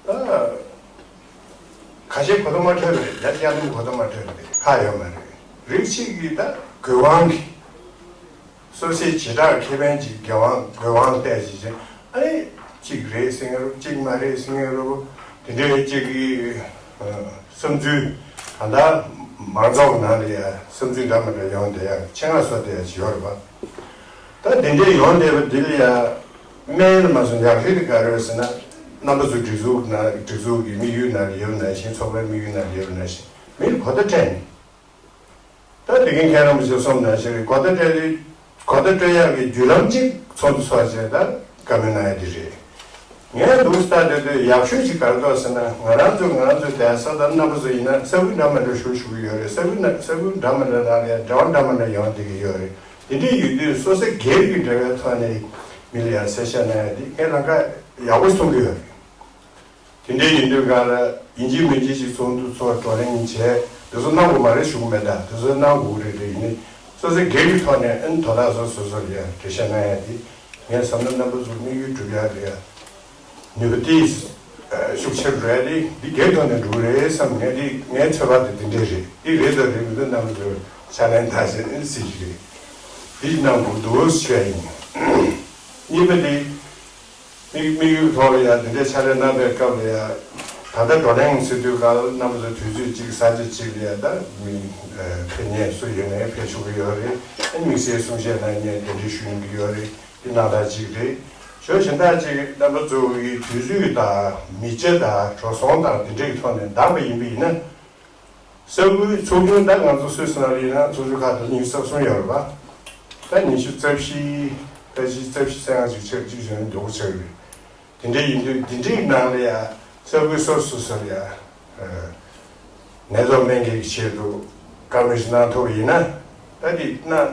ད་ཁ་ཤས་གོ་ཐོས་མ་འཕྲོད་པ་རེད། ཡ་ཡ་ནི་གོ་ཐོས་མ་འཕྲོད་པ་རེད། ཁ་ཡོད་མ་རེད། རིགས་གཅིག་གིས་ད་དགོས་དབང་གིས། སོ་སོའི་བྱེ་བྲག་ཁེ་ཕན་གྱི་དགོས་དབང་དགོས་དབང་བལྟས་ཤིག་ཅིང་ཨ་ནི་གཅིག་རེད་ཟེར་མཁན་རུ་གཅིག་མ་རེད་ཟེར་མཁན་རུ་དེ་འདྲའི་གཅིག་གི་བསམ་ཚུལ། ད་ལྟ་མང་ཚོགས་ནང་ལ་ཡ་བསམ་ཚུལ་འདྲ་མི་འདྲ་ཡོང་བསྡད་ཡ་ཆེད་མངགས་བཟོ་བསྡད་ཡ་ཅིག་ཡོད་རེད་པ། ད་དེ་འདྲའི་ཡོང་བསྡད་པ་འདི་ལ་ཡ་སྨན་ལ་མ་སོང་ཡག་ཤོས་དེ་ག་རེ་རེད་ཟེར་ན། རྣམ་པ་ཚོ་སྒྲིག་འཛུགས་ནང་སྒྲིག་འཛུགས་ཀྱི་དམིགས་ཡུལ་ནང་ལ་ཡོད་ནང་བཞིན་ཚོགས་པའི་དམིགས་ཡུལ་ནང་ལ་ཡོད་ནང་བཞིན་མིར་གོ་བརྡ་སྤྲད་ནས། ད་དེ་གིན་མཁན་རིན་པོ་ཆེ་གསུངས་ནང་བཞིན་རེད། གོ་བརྡ་སྤྲད་དེ་གོ་བརྡ་སྤྲོད་ཡག་གི་བརྒྱུད་ལམ་གཅིག་ཚོགས་འདུ་ཚོགས་བྱས་ད་བཀའ་མོལ་གནང་ཡ་དེ་རེད། ངས་འདུག་ལྟ་དེ་དུས་ཡག་ཤོས་ཅིག་ག་རེ་འདུག་ཟེར་ན། ང་རང་ཚོ་ང་རང་ཚོའི་དེང་སང་ད་རྣམ་པ་ཚོ་ཡིན་ན་ས་ཁུལ་འདྲ་མི་འདྲ་བཞུགས་བཞུགས་ཀྱི་ཡོད་རེད། ས་ཁུལ་ན་ས་ཁུལ་འདྲ་མི་འདྲ་ནང་ལ་ཡང་འབྲེལ་བ་འདྲ་མི་འདྲ་ཡོང་བསྡད་ཀྱི་ཡོད་རེད། དེ་འདྲའི་ཡོད་དུས་སོ་སོའི་སྒེར་གྱི་འབྲེལ་བའི་ཐོག་ནས་མི་ལ་ཡང་གསལ་བཤད་གནང་ཡ་དེ་ངས་ལམ་ཁ་ཡག་པོ་མཐོང་གི་ཡོད་རེད། དེ་འདྲའི་ཡིན་དུས་གང་ལ་ཡིན་གཅིག་མིན་གཅིག་ཅིག་ཚོགས་འདུ་ཚོགས་བགྲོ་གླེང་བྱས་དེ་ཚོ་གནང་དགོས་མ་རེད་ཞུ་གི་མེད། ད་དེ་ཚོ་གནང་དགོས་རེད་དེ་ཡིན་ནི་སོ་སོའི་སྒེར་གྱི་ཐོག་ནས་ཨ་ནི་དོ་བདག་སོ་སོ་སོ་ལ་ཡང་འགྲེལ་བཤད་གནང་ཡ་དེ་ངས་བསམ་ན་རྣམ་པ་ཚོ་དམིགས་ཡུལ་འགྲུབ་ཡ་ལ་ཡ་ནུས་པ་དེ་ཤུགས་ཆེར་འགྲོ་ཡ་དེ་འདི་སྒེར་ཐོག་ནས་འགྲུབ་རེད་བསམ། ངས་དེ་ངའི་ཚོད་དཔག་དེ་དེ་འདྲས་རེད། འདི་རེད་དང་རེད་མི་འདུག་རྣམ་པ་ཚོ་ཕྱག་ལེན་དག་ཟེར་ཨ་ནི་ཟེར་གྱི་རེད། འདི་གནང་དགོས་འདུག་ཞུ་ཡ་ཡིན། གཉིས་པ་དེ། དམིགས་དམིགས་ཡུལ་ཐོག་ལ་ཡང་འདི་འདྲའི་ཕྱག་ལས་གནང་པའི་སྐབས་ལ་ཡང་ད་ལྟ་བགྲོ་གླེང་ཟེར་དུས་ག་ལ་རྣམ་པ་ཚོ་དུས་ཚོད་གཅིག་ས་ཆ་གཅིག་ལ་ཡང་ད་མི་ཕེབས་མཁན་སུ་ཡོད་ནའི་ཕེབས་ཆོག་གི་ཡོད་རེད། དམིགས་བསལ་གསུང་བཤད་གནང་མཁན་གདན་འདྲེན་ཞུ་མཁན་གྱི་ཡོད་རེད། འདི་གནང་སྟངས་གཅིག་རེད། ཞོ་གཞན་དག་ཅིག་རྣམ་པ་ཚོ་གི་དུས་ཚོད་དང་མི་ཆ་དང་འགྲོ་སོང་དང་འདི་འདྲའི་ཐོག་ནས་འདང་པ་ཡིན་པ་ཡིན་ན། ས་ཁུལ་ཚོགས་ཆུང་ད་ང་ཚོ་སུད་སི་ནང་ལ་ཡིན་ན་ཚོགས་ཆུང་ཁག་དང་ཉི་ཤུ་རྩ་གསུམ་ཡོད་རེད་པ། ད་ཉི་ཤུ་རྩ་བཞི་ད་བཞི་རྩ་བཞི་ཙམ་ཅིག་ཆགས་ཅིག་བྱས་ན་མགྱོགས་པོ་ཆགས་རེད། དེ་འདྲ་ཡིན་དུས་འདི་འདྲའི་ནང་ལ་ཡ་ས་ཁུལ་སོ་སོ་སོ་ལ་ཡ་ནད་གཅོད་སྨན་བཅོས་ཀྱི་ཆེད་དུ་བཀའ་མོལ་ཞིག་གནང་ཐུབ་པ་ཡིན་ན། ད་འདི་གནང་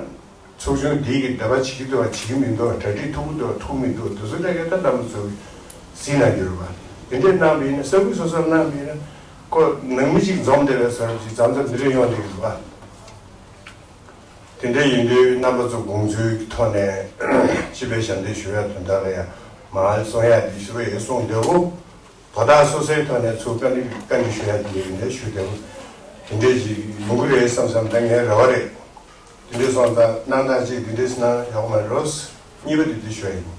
ཚོགས་ཆུང་འདིས་ཀྱི་འདོད་པ་བྱེད་ཀྱི་འདུག་བ་བྱེད་ཀྱི་མི་འདུག་གྲ་སྒྲིག་ཐུབ་ཀྱི་འདུག་བ་ཐུབ་མི་འདུག་དེ་ཚོ་ལས་ཀ་ད་རྣམ་པ་ཚོ་གཟིགས་གནང་རྒྱུ་རེད་པ། དེ་འདྲས་གནང་བ་ཡིན་ན་ས་ཁུལ་སོ་སོར་གནང་བ་ཡིན་ན་ཁོ་ནང་མི་གཅིག་འཛོམས་བསྡད་པའི་ས་རུབ་ཅིག་མཚམས་མཚམས་འདི་འདྲས་ཡོང་བསྡད་ཀྱི་འདུག་བ། དེ་འདྲས་ཡིན་དུས་རྣམ་པ་ཚོ་དགོངས་ཚུལ་གྱི་ཐོག་ནས་སྤྱི་པའི་ཞབས་འདེགས་ཞུ་ཡ་དོན་དག་ལ་ཡང་མ་གསུང་ཡ་འདི་ཞུ་བ་ཡིན་གསུངས་བསྡད་འོ། དོ་བདག་སོ་སོའི་ཐོག་ནས་ཚུར་བཀའ་འདྲི་བཀའ་འདྲི་ཞུ་ཡ་དེ་ཡིན་ནས་ཞུ་དེ་དེ་འདྲས་ཅིག་ཡོང་གི་རེད་བསམ་བསམ་ད་ངའི་རེ་བ་རེད། དེ་འདྲས་སོང་ཙང་གནང་སྟངས་ཅིག་དེ་འདྲས་གནང་ཡག་མ་རེད། གཉིས་པ་དེ་འདི་ཞུ་ཡ་ཡིན།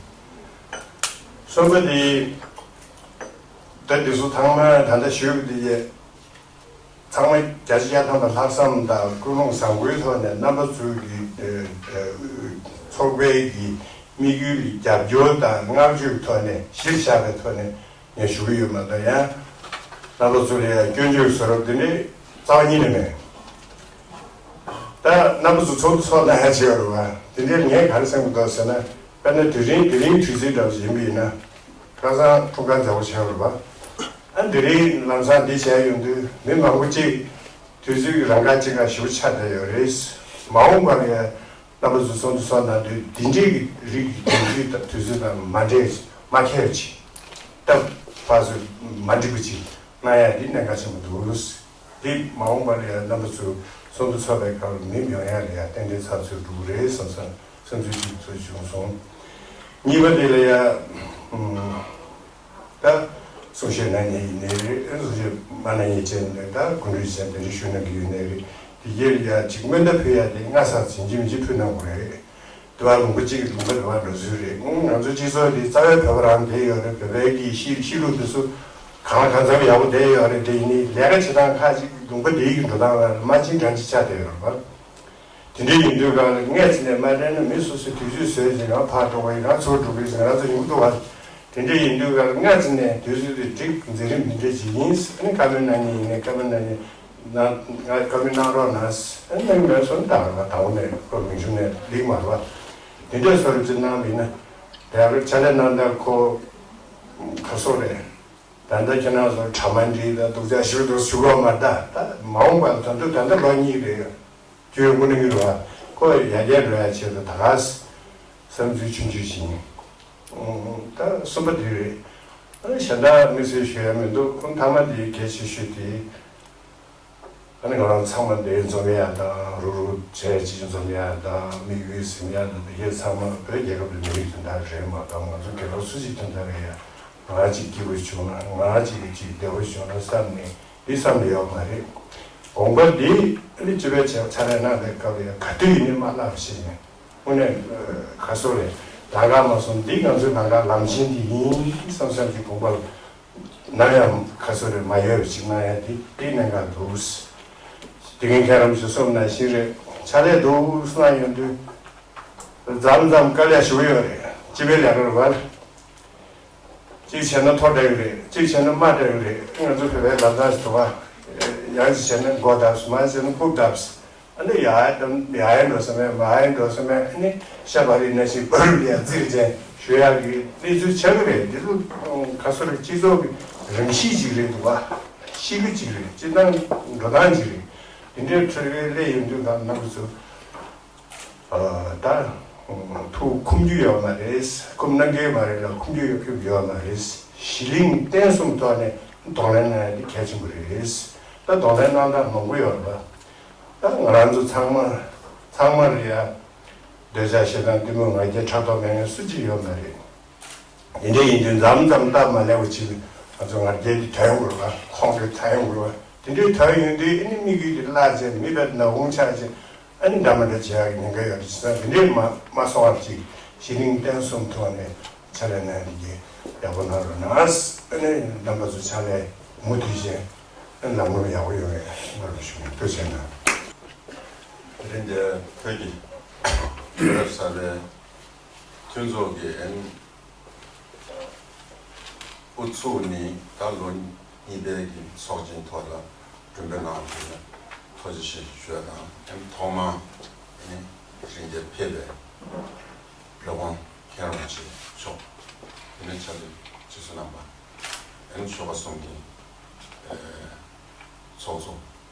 གསུམ་པ་དེ་ད་འདི་ཚོ་ཚང་མ་ད་ལྟ་ཞུས་པ་དེ་ཡས། ཚང་མ་བརྒྱ་ཆ་བརྒྱ་ཐམ་པ་ལྷག་བསམ་དང་ཀུན་སློང་བཟང་པོའི་ཐོག་ནས་རྣམ་པ་ཚོའི་གི་ཚོགས་པའི་གི་དམིགས་ཡུལ་ལ་རྒྱབ་སྐྱོར་དང་བསྔགས་བརྗོད་ཐོག་ནས་གཞིར་བཞག་པའི་ཐོག་ནས་ངས་ཞུ་གི་ཡོད་མ་གཏོགས་ཡང་རྣམ་པ་ཚོ་ལ་ཡང་སྐྱོན་བརྗོད་བཟོ་རབས་དེ་འདྲའི་རྩ་བ་ཉིད་ནས་མེད། ད་རྣམ་པ་ཚོ་ཚོགས་འདུ་ཚོགས་གནང་ཡ་བྱེད་པ་རེད་བ། དེ་འདྲའི་ངས་ག་རེ་བསམ་གི་འདུག་ཟེར་ན། དཔེར་ན་དེ་རིང་དེ་རིང་དུས་ཚོད་འདྲ་བ་ཞིག་ཡིན་པ་ཡིན་ན། ཁ་སང་འཁྲུངས་སྐར་མཛད་སྒོ་བྱས་པ་རེད་བ། ཨ་དེ་རིང་ལམ་སང་འདི་བྱས་ཡོང་དུས་མི་མང་པོ་གཅིག་དུས་ཚོད་ཀྱི་རང་འགན་གཅིག་ལ་ཞེ་པོ་ཆགས་བསྡད་ཡོད་རེད། མ་འོངས་པ་ལ་ཡང་རྣམ་པ་ཚོ་ཚོགས་འདུ་ཚོགས་གནང་དུས་འདི་འདྲའི་གི་རིགས་ཀྱི་དུས་ཚོད་དང་དུས་ཚོད་དང་མ་འདྲེས་མ་ཁྱད་ཅིག་སྟབས་ཕར་ཚུར་མ་འགྲིག་པ་ཅིག་གནང་ཡ་འདི་གནད་འགག་ཆེན་པོ་འདུག་འདི་མ་འོངས་པ་ལ་ཡང་རྣམ་པ་ཚོ་ཚོགས་འདུ་ཚོགས་པའི་སྐབས་ལ་མི་མི་ཡོང་ཡ་ལ་ཡང་ཏན་ཏན་ཚགས་ཚུད་འགྲོ་གི་རེད་བསམ་བསམ་བསམ་ཚུལ་ཅིག་ཚོ་བྱུང་སོང་། གཉིས་པ་དེ་ལ་ཡང་ད་གསུང་བཤད་གནང་མཁན་ཡིན་ནའི་རེད། གསུང་བཤད་མ་གནང་མཁན་བྱས་ནས་ད་གོ་སྒྲིག་བྱས་དེ་འདྲ་ཞུ་གནང་གི་ཡོད་ནའི་རེད། དེ་གའི་ལ་ཡང་ཅིག་སྨོན་འདེབས་ཕུལ་ཡ་དེ་སྔ་ས་ཟིན་གྱི་མི་གཅིག་ཕུལ་གནང་དགོས་རེད། དུ་བ་ལུང་པ་གཅིག་གི་ལུང་པ་དུ་བ་འགྲོ་ཚུལ་རེད། ང་ཚོ་སྤྱི་ཚོགས་འདི་རྩ་བའི་བོད་པ་རང་བསྡད་ཡོད་རེད། བོད་པའི་གི་གཤིས་གཤིས་ལུགས་འདི་ཚོ་གང་ལ་གང་འཚམ་ཡག་པོ་བསྡད་ཡོད་རེད། དེ་ཡིན་ནི་ལས་ཀ་བྱེད་སྟངས་ཁག་ཅིག་ལུང་པ་འདིའི་གི་འགྲོ་སྟངས་ལ་མ་བྱིན་གྲངས་ཅིག་ཆགས་བསྡད་ཡོད་རེད་པ། དེ་འདྲ་ཡིན་དུས་ག་ལ་སྔས་ཙི་ནས་མ་དྲན་ན་མི་སོ་སོའི་དུས་ཚོད་བཟོས་ཟིན་རང་ཕར་འགྲོ་བ་ཡིན་རང་ཚུར་འགྲོ་གི་ཟིན་རང་ཚོ་ཡོང་གི་འདུག་བ། དེ་འདྲ་ཡིན་དུས་ག་ལ་སྔས་ཙི་ནས་དུས་ཚོད་དེ་འགྲིག་མཛད་རིམ་འདི་འདྲ་ཅིག་ཡིན། ཨ་ནི་བཀའ་མོལ་གནང་མཁན་ཡིན་ནའི་བཀའ་མོལ་གནང་མཁན། ན་ང་བཀའ་མོལ་གནང་རོགས་གནང་། ཨ་ནི་མེད་སོང་ད་ར་བ་དང་པོ་ནས་ཁོ་མིང་གཞུང་ནས་ལིག་མ་ར་བ། དེ་འདྲས་སོ་རེ་ཅིག་གནང་མིན་ན་དེ་ར་ཕྱག་ལས་གནང་ད་ཁོ་ག་སོ་རེད། ད་ལྟ་ཁྱེད་རང་ཚོ་གྲ་མ་འགྲིག་ད་སྡུག་ཅག་ཞུ་འདུག་ཞུ་གོ་མ་ད་ད་མ་འོངས་པ་ད་དུང་ད་ལྟ་ལོ་གཉིས་རེད། རྒྱུས་དངོས་གནས་ཀྱི་རེད་བ། ཁོ་ཡར་རྒྱས་འགྲོ་ཡ་ཆེད་དུ་ད་ག་བསམ་ཚུལ་ཆུང་ཆུང་ཞིག་ཡིན། ད་གསུམ་པ་དེ་རེད། ཨ་གཞན་དག་དམིགས་བསལ་ཞུ་ཡ་མི་འདུག་ཁོང་མཐའ་མ་དེ་གལ་ཆེ་ཤོས་དེ། ཨ་ནི་ང་རང་ཚང་མ་འདིར་འཛོམས་ཡ་དང་རུག་རུག་བྱས་ཅིག་འཛོམས་ཡ་དང་དམིགས་ཡུལ་ཟིན་ཡ་དང་འདི་གས་ཚང་མ་བོད་རྒྱལ་ཁབ་ཀྱི་མི་རིགས་དོན་དག་རེད་མ་གཏོགས་ང་ཚོ་རྒྱལ་ཁབ་སུ་ཞིག་དོན་དག་རེད་ཡ། ང་གཅིག་སྐྱིད་པོ་བྱུང་ན་ང་གཅིག་གིས་ཅིག་བདེ་པོ་བྱུང་ན་བསམ་ནས་འདི་བསམ་ནས་ཡོད་མ་རེད། དགོངས་པ་འདི་ཨ་ནི་སྤྱི་པའི་ཆ་ཕྱག་ལས་གནང་བའི་སྐབས་ལ་ཡང་ག་དུས་ཡིན་ནའི་མ་བརླག་པ་ཞིག་ནས་དངོས་གནས་ཁ་སོ་རེད། ལམ་ཁ་མ་སོང་འདི་ང་ཚོའི་ལམ་ཁ་ལམ་ཆེན་འདི་ཡིན་བསམ་བསམ་གྱི་དགོངས་པ་ལ་ནམ་ཡང་ཁ་སོ་རེད་མ་ཡོད་པ་ཅིག་གནང་ཡ་འདི་འདི་གནད་འགག་འདུག་དེ་གིན་ཁྱེད་རང་ཚོས་གསུངས་ནང་བཞིན་རེད། ཕྱག་ལས་འདུག་གསུངས་ཡོང་དུས་མཚམས་མཚམས་དཀའ་ལས་ཞུ་གི་ཡོད་རེད། སྤྱི་པའི་ལས་ཀ་རེད་བ། གཅིག་བྱས་ན་མཐོ་དྲགས་ཀྱི་རེད། གཅིག་བྱས་ན་དམའ་དྲགས་ཀྱི་རེད། ང་ཚོ་བོད་པའི་ལམ་སང་ཞིག་འདུག་ག་ཡང་གཅིག་བྱས་ན་མགོ་བརྡབས་སོང་། མར་བྱས་ན་ཕུག་བརྡབས་སོང་། ཨ་ནི་ཡར་ཡར་འགྲོ་ས་མེད་མར་ཡར་འགྲོ་ས་མེད། ཨ་ནི་ཤ་བག་རིལ་ནང་བཞིན་བ་རུ་ལ་ཡར་བཙིར་བྱས་ཞུ་ཡག་གི་གནས་ཚུལ་ཆགས་ཀྱི་རེད། འདི་ཚོ་ཁ་སོ་རེད། སྤྱི་ཚོགས་ཀྱི་རང་གཤིས་ཅིག་རེད་འདུག་ག་གཤིས་ཀ་ཅིག་རེད། སྤྱིར་བཏང་འགྲོ་སྟངས་ཅིག་རེད། འདི་འདྲའི་ཁྲོད་ལ་སླེབས་ཡོང་དུས་ང་རྣམ་པ་ཚོ། ད་ཐུགས་འཁུམ་རྒྱུ་ཡོད་མ་རེད། འཁུམ་གནང་གི་མ་རེད་ལ་འཁུམ་རྒྱུ་ཡོད་ཀྱི་ཡོད་མ་རེད། གཞི་གླིང་བརྟན་གསུམ་ཐོག་ནས་གདོང་ལེན་གནང་ཡ་འདི་གལ་ཆེན་པོ་རེད། ད་གདོང་ལེན་གནང་སྟངས་མང་པོ་ཡོད་རེད་པ། ད་ང་རང་ཚོ་ཚང་མ་ཚང་མ་རེད་ཡ། འདོད་ཆགས་ཞེ་སྡང་གཏི་མུག་ང་རྒྱལ་ཕྲག་དོག་མེད་མཁན་སུ་གཅིག་ཡོད་མ་རེད། དེ་འདྲ་ཡིན་དུས་མཚམས་མཚམས་སྟབས་མ་ལེགས་པ་ཅིག་ང་ཚོ་ང་རྒྱལ་འདི་དོན་དགོས་རེད་པ། ཁོང་ཁྲོ་ད་ཡོང་དགོས་རེད་པ། དེ་འདྲའི་དོན་ཡོང་དུས་ཨ་ནི་དམིགས་ཡུལ་དེ་བརླག་བྱས་མི་དཔེར་ན་འོང་ཆགས་བྱས། ཨ་ནི་འདྲ་མི་འདྲ་བྱེད་ཡག་གི་ཉེན་ཁ་ཡོད་རེད། བྱས་ཙང་དེ་འདྲའི་མ་མ་སོང་བར་ཅིག་གཞི་གླིང་བརྟན་གསུམ་ཐོག་ནས་ཕྱག་ལས་གནང་ཡ་དེ་གི་ཡག་པོ་གནང་རོགས་གནང་། ཨ་ནི་རྣམ་པ་ཚོ་ཕྱག་ལས་མུ་མཐུད་བྱས་ཨ་ནི་ལམ་ལྷོང་ཡག་པོ་ཡོང་བའི་སྨོན་ལམ་ཞུ་ཡིན། ཐུགས་རྗེ་གནང་། དེ་རིང་འདིར་བོད་ཀྱི་མི་རབས་གསར་པའི་མཐུན་ཚོགས་ཀྱི་ཨ་ནི་དབུ་ཚུགས་ནི་ད་ལོ་གཉིས་པའི་གི་ཚོགས་ཆེན་ཐོག་ལ་གྲུབ་འབྲས་གནང་བ་ལ་ཐུགས་རྗེ་ཆེ་ཞུ་ཡ་དང་། ཐོག་མར་ནི་དེ་རིང་འདིར་ཕེབས་པའི་ལས་ཁུངས་མཁན་རིན་པོ་ཆེ་མཆོག་དེ་ནས་ཕྱག་ལས་ཁྱེད་ཚོ་རྣམ་པ། ཨ་ནི་ཆོལ་ཁ་གསུམ་གྱི་ཚོགས་གཙོ་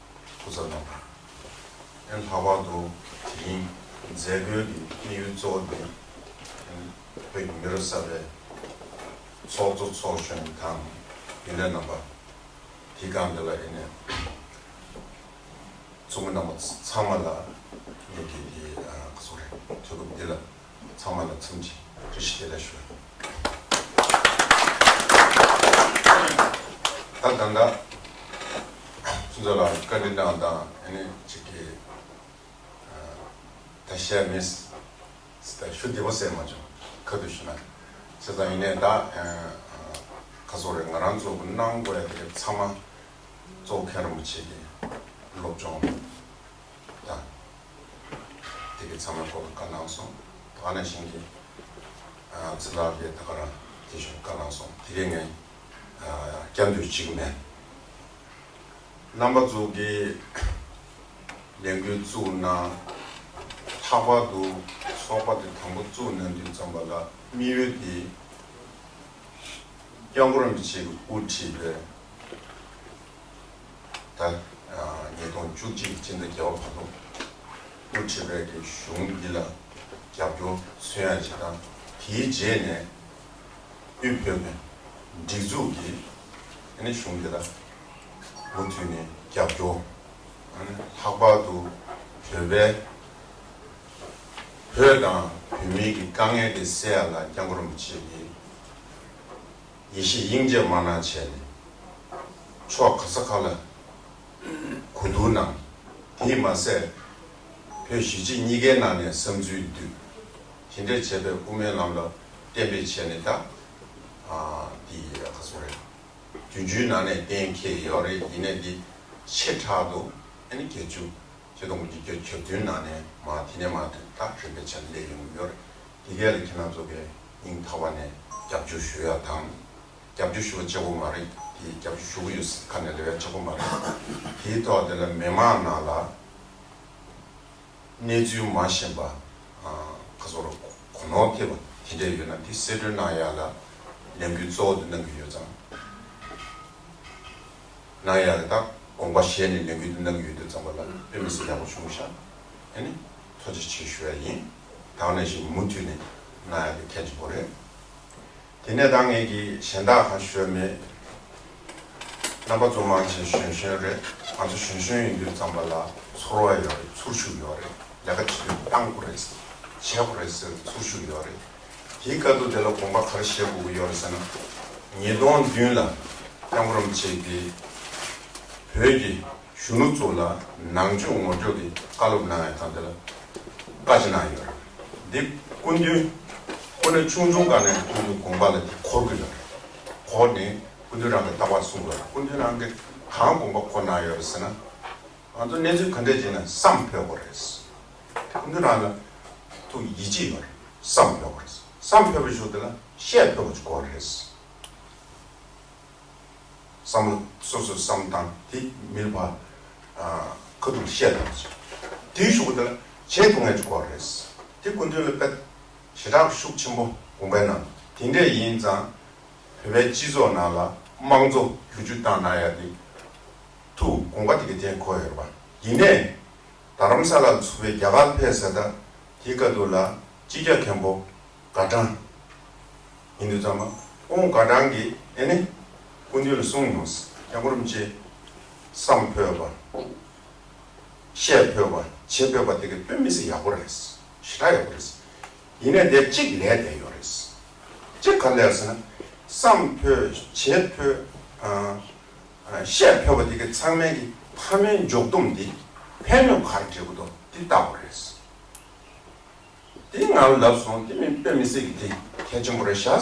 སྐུ་ཚབ་རྣམ་པ། ཨ་ནི་ལྷག་པར་དུ་དེ་རིང་མཛད་སྒོའི་གི་དམིགས་ཡུལ་གཙོ་བོ་དེ་ཨ་ནི་བོད་ཀྱི་མི་རབས་གསར་པའི་ཚོགས་གཙོ་ཚོགས་གཞོན་དང་རྒྱུན་ལས་རྣམ་པ། དེའི་སྒང་འདི་ལ་ཨ་ནི་ཚོགས་མི་རྣམ་པ་ཚང་མ་ལ་ངེད་ཀྱི་འདི་ག་ཚོད་རེད། དུས་སྐབས་འདི་ལ་ཚང་མ་ལ་འཚམས་འདྲི་བཀྲ་ཤིས་བདེ་ལེགས་ཞུ། ད་ད་ལྟ་ཁྱེད་ཚོ་ལ་བཀའ་འདྲི་གནང་དང་ཨ་ནི་གཅིག་གི་ད་བཤད་མེད་ད་ཞུ་བདེ་པོ་ཟེར་མ་བྱུང་། ཁ་ཐུག་ཞུ་ན་བྱས་ཙང་ཡིན་ནའི་ད་ག་ཚོད་རེད། ང་རང་ཚོ་གི་གནང་དགོས་ཡ་དེ་ཚང་མ་གཙོ་བོ་མཁན་རིན་པོ་ཆེ་གི་སློབ་སྦྱོང་དང་། དེ་གི་ཚང་མའི་སྐོར་ལ་བཀའ་གནང་སོང་། ད་ག་ནང་བཞིན་གྱི་ཚེ་ལྷ་རྒྱལ་ད་ག་རང་དེ་བཞིན་བཀའ་གནང་སོང་། དེ་གའི་ངས་བསྐྱར་ཟློས་བྱེད་ཀྱི་མེད། རྣམ་པ་ཚོ་གིས་ལས་འགུལ་བཙུགས་གནང་། ལྷག་པར་དུ་ཚོགས་པ་དེ་དང་པོ་བཙུགས་གནང་དུས་ཙམ་པ་ལ་དམིགས་ཡུལ་དེ་སྐྱབས་མགོན་རིན་པོ་ཆེ་གིས་དབུ་ཁྲིད་པའི་ད་ཉིས་སྟོང་བཅུ་གཅིག་སྤྱི་ཟླ་བརྒྱད་པ་བར་དུ་དབུ་ཁྲིད་པའི་གི་གཞུང་འདི་ལ་རྒྱབ་སྐྱོར་མཚོན་ཡ་ཅིག་དང་། དེའི་རྗེས་ནས་དབུས་བོད་མིའི་སྒྲིག་འཛུགས་ཀྱིས་ཨ་ནི་གཞུང་འདི་ལ་མུ་མཐུད་ནས་རྒྱབ་སྐྱོར། ཨ་ནི་ལྷག་པར་དུ་བོད་པའི་བོད་དང་བོད་མིའི་གི་དཀའ་ངལ་དེ་སེལ་ཡ་ལ་སྐྱབས་མགོན་རིན་པོ་ཆེ་གིས་ཡེ་ཤེས་དབྱིངས་དཔྱད་མ་གནང་བྱས་ནས་ཕྱོགས་ག་ས་ག་ལ་གོ་བསྡུར་གནང་། དེས་མ་ཟད་བོད་གཞིས་བྱེས་གཉིས་ཀའི་ནང་ནས་བསམ་ཚུལ་བསྡུས། དེ་འདྲ་བྱས་པའི་དབུ་མའི་ལམ་ལ་གཏན་འབེབས་བྱས་ནས་ད་ཨ་འདི་ག་ཚོད་རེད། བདུན་ཅུའི་ནང་ནས་གཏན་འཁེལ་ཡོད་རེད། ཡིན་ནའི་འདི་ཆེ་ཕྲ་དུ་ཨ་ནི་བརྒྱད་ཅུ་ཆིག་སྟོང་དགུ་བརྒྱ་བརྒྱད་ཅུ་གྱ་བདུན་ནང་ནས་མར་དེ་ནས་མར་ད་རིམ་པས་ཆ་སླེབས་ཡོང་གི་ཡོད་རེད། དེ་གས་ལ་ཁྱེད་རང་ཚོ་གིས་སྙིང་ཐག་པ་ནས་རྒྱབ་སྐྱོར་ཞུ་ཡ་དང་། རྒྱབ་སྐྱོར་ཞུ་བ་གཅིག་པོ་མ་རེད། དེ་རྒྱབ་སྐྱོར་ཞུ་གི་ཡོད་ཁ་ནས་ལབ་ཡ་གཅིག་པོ་མ་རེད། དེའི་ཐོག་དེ་ལ་མི་མང་ནང་ལ་གནས་ཚུལ་མ་ཤེས་པ། ཁ་སོ་ར་གོ་ནོར་ཐེབས་པ་དེ་འདྲ་ཡོད་ན་དེ་གསེད་བཀྲོལ་གནང་ཡ་ལ་ལས་འགུལ་གཙོ་བོ་དེ་གནང་གི་ཡོད་ཙང་། གནང་ཡ་ལ་ད་དགོངས་པ་བཞེས་ནས་ལས་འགུལ་དེ་གནང་གི་ཡོད་དུས་ཙམ་པ་ལ་དཔེ་མི་སྲིད་ཡག་པོ་བྱུང་ཤག་ཨ་ནི་ཐུགས་རྗེ་ཆེ་ཞུ་ཡ་ཡིན། ད་ག་ནང་བཞིན་མུ་མཐུད་ནས་གནང་ཡ་དེ་གལ་ཆེན་པོ་རེད། དེ་ནས་ད་ངས་ཀྱི་གཞན་དག་གང་ཞུ་ཡ་མེད། རྣམ་པ་ཚོ་མང་ཆེ་གཞོན་གཞོན་རེད། ང་ཚོ་གཞོན་གཞོན་ཡིན་དུས་ཙམ་པ་ལ་ཚོར་བ་ཡོད་རེད། ཚོར་ཤུགས་ཡོད་རེད། ལས་ཀ་བྱེད་དུས་བཏང་དགོས་རེད། བྱེད་དགོས་རེད་ཟེར་ཚོར་ཤུགས་ཡོད་རེད། དེའི་སྐབས་དུ་དེ་ལ་དགོངས་པ་ག་རེ་བཞེས་དགོས་ཀྱི་ཡོད་རེད་ཟེར་ན། ཉིས་སྟོང་བདུན་ལ་སྐྱབས་མགོན་རིན་པོ་ཆེ་གིས་བོད་ཀྱི་གཞོན་ནུ་ཚོ་ལ་ནང་ཆོས་ངོ་སྤྲོད་ཀྱི་བཀའ་སློབ་གནང་ཡ་དང་དེ་ལ་བཀའ་ཅི་གནང་ཡོད་རེད། འདི་སྐུ་མདུན་ཁོ་ན་ཆུང་ཆུང་སྒང་ནས་སྐུ་མདུན་དགོངས་པ་ལ་འདི་འཁོར་གྱི་ཡོད་རེད། འཁོར་ནས་སྐུ་མདུན་རང་གི་ལྟ་བ་གསུང་དགོས་རེད། སྐུ་མདུན་རང་གི་གང་དགོངས་པ་འཁོར་གནང་ཡོད་རེད་ཟེར་ན། ང་ཚོ་གནས་ཚུལ་ག་འདྲས་བྱས་ན་བསམ་ཕོད་དགོས་རེད། སྐུ་མདུན་རང་ལ་ཐུགས་ཡིད་ཆེས་ཡོད་རེད། བསམ་ཕོད་དགོས་རེད། བསམ་ཕོད་པའི་གཞུག་དེ་ལ་བཤད་ཕོད་པ་ཅིག་དགོས་རེད། བསམ་བློ་སོ་སོའི་བསམ་སྟངས་དེ་མི་ལ་ཕར་ཁ་ཐུག་བཤད་ཐུབ་པ་ཅིག་དེའི་གཞུག་གུ་དེ་ལ་བྱེད་ཐུབ་མཁན་ཅིག་དགོས་རེད། དེ་སྐུ་མདུན་ལ་དཔེ་ཞེ་དྲག་ཤུགས་ཆེན་པོ་དགོངས་པའི་ནང་དེ་འདྲས་ཡིན་ཙང་། བོད་པའི་སྤྱི་ཚོགས་ནང་ལ་དམངས་གཙོ་བསྒྱུར་བཅོས་བཏང་གནང་ཡ་དེ་ཐུགས་དགོངས་པ་དེ་གི་སྟེང་འཁོད་ཡོད་རེད་པ། ཡིན་ནའི་རྡ་རམ་ས་ལ་ཚུགས་པའི་རྒྱ་གར་ཕེབས་ཟེར་ད་དེའི་སྐབས་དུ་ལ་སྤྱི་ཁྱབ་མཁན་པོ་དགའ་གྲངས་ཡིན་དུས་ཙམ་པ། ཁོང་དགའ་གྲངས་ཀྱིས་ཨེ་ནི་སྐུ་མདུན་ལ་གསུངས་མྱོང་། སྐྱབས་མགོན་རིན་པོ་ཆེ་བསམ་ཕོད་པ། བཤད་ཕོད་པ། བྱེད་ཕོད་པ་དེ་ག་དཔེ་མི་སྲིད་ཡག་པོ་རེད། ཞེ་དྲག་ཡག་པོ་རེད། ཡིན་ནའི་དེ་གཅིག་ལས་བསྡད་ཡོད་རེད། གཅིག་ག་ལས་ཟེར་ན། བསམ་ཕོད། བྱེད་ཕོད། ཨ། ཨ། བཤད་ཕོད་པ་དེ་ག་ཚང་མའི་གི་ཕ་མའི་འཇོག་སྡོམ་འདི་ཕན་གནོད་ག་རེ་འབྲས་བུ་འདུག་དེ་བལྟ་དགོས་རེད། དེ་ང་ལ་ལབ་སོང་། དེ་མིན་དཔེ་མི་སྲིད་ཀྱི་དེ་གལ་ཆེན་པོ་རེད་ཤག་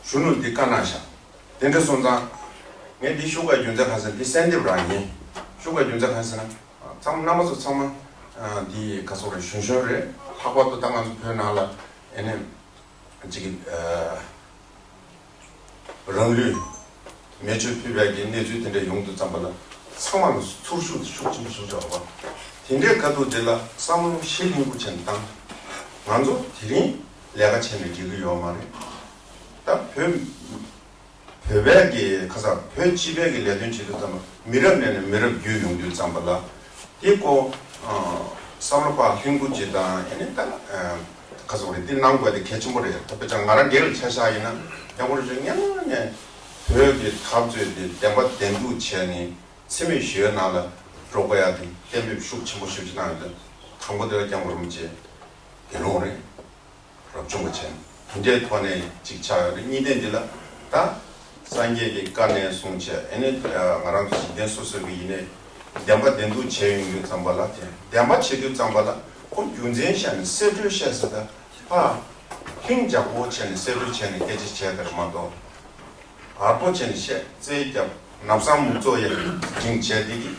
གཞོན་ནུ་འདི་བཀའ་གནང་ཤག་དེ་འདྲ་སོང་ཙང་། ངས་འདི་ཞུ་དགོས་རྒྱུ་མཚན་གང་ཟེར་ན། འདི་གསལ་འདེབས་རང་ཡིན། ཞུ་དགོས་རྒྱུ་མཚན་གང་ཟེར་ན། ཚང་མ་རྣམ་པ་ཚོ་ཚང་མ་འདི་ག་སོག་རེད། གཞོན་གཞོན་རེད། ལྷག་པར་དུ་ད་ང་ཚོ་བོད་ནང་ལ་ཨེ་ནས་ཅིག་རང་ལུས་མེ་མཆོད་ཕུལ་བའི་གི་གནས་ཚུལ་དེ་འདྲ་ཡོང་དུས་ཙམ་པ་ལ་ཚང་མ་ལ་ཚོར་ཤུགས་ཤུགས་ཆེན་པོ་ཞིག་འཇོག་པ། དེ་འདྲའི་ཁ་ཐུག་དེ་ལ་བསམ་བློ་ཞེ་ལྷུན་པོ་ཆེན་བཏང་། ང་ཚོ་དེ་རིང་ལས་ཀ་བྱས་ནས་འགྲིག་གི་ཡོད་མ་རེད། ད་བོད་བོད་པའི་གི་ཁ་ས་བོད་སྤྱི་པའི་གི་ལས་དོན་བྱེད་དུས་ཙམ་པ། མི་རབས་ནས་ནས་མི་རབས་བརྒྱུད་ཡོང་དུས་ཙམ་པ་ལ་དེ་ཀོ་བསམ་བློ་ཕར་ལྷུན་པོ་ཅིག་དང་། ཨེ་ནས་ད་ཁ་སོག་རེད། དེ་གནང་དགོས་དེ་གལ་ཆེན་པོ་རེད། ད་དཔེ་ཆ་ང་རང་སྒེར་ལ་ཆ་བཞག་ཡིན་ན། སྐྱབས་མགོན་རིན་པོ་ཆེ་སྔོན་ནས་བོད་ཀྱི་འཐབ་རྩོད་དེ་བདེན་པ་བདེན་མཐུ་བྱས་ནས་འཚེ་མེད་ཞི་བའི་ནང་ལ་འགྲོ་དགོས་ཡ་དེ་གཏན་འབེབས་ཤུགས་ཆེན་པོ་ཞེ་པོ་ཅིག་གནང་ཡོད། དང་པོ་དེ་ལ་སྐྱབས་མགོན་རིན་པོ་ཆེ་དགེ་སློང་རེད། རབ་བྱུང་བ་བྱས། དེ་འདྲའི་ཐོག་ནས་ཅིག་ཆགས་ཡོད་རེད། གཉིས་ལྡན་འདི་ལ་ད་སངས་རྒྱས་ཀྱི་བཀའ་ནས་བཟུང་བྱས། ཨེ་ནས་ང་རང་ཚོ་འཇིག་རྟེན་སོ་སོ་གི་ཡིན་ནས་བདེན་པ་བདེན་མཐུ་བྱས་ཡོང་དུས་ཙམ་པ་ལ། དེ་བདེན་པ་བྱེད་དུས་ཙམ་པ་ལ་ཁོ་རྒྱུ་མཚན་བཤད་ནས་གསེད་བཀྲོལ་བཤད་ཟེར། ད་ཕ་ལྷིང་འཇགས་པོ་བྱས་ནས་གསེད་བཀྲོལ་བྱས་ནས་སྐད་ཆ་བྱས་དེར་མ་གཏོགས། ཨར་པོ་བྱས་ནས་བཤད། རྩེད་རྒྱབ། ནག་སང་མུག་ཙོག་ཡ་འབྲིང་བྱས་དེ་གི་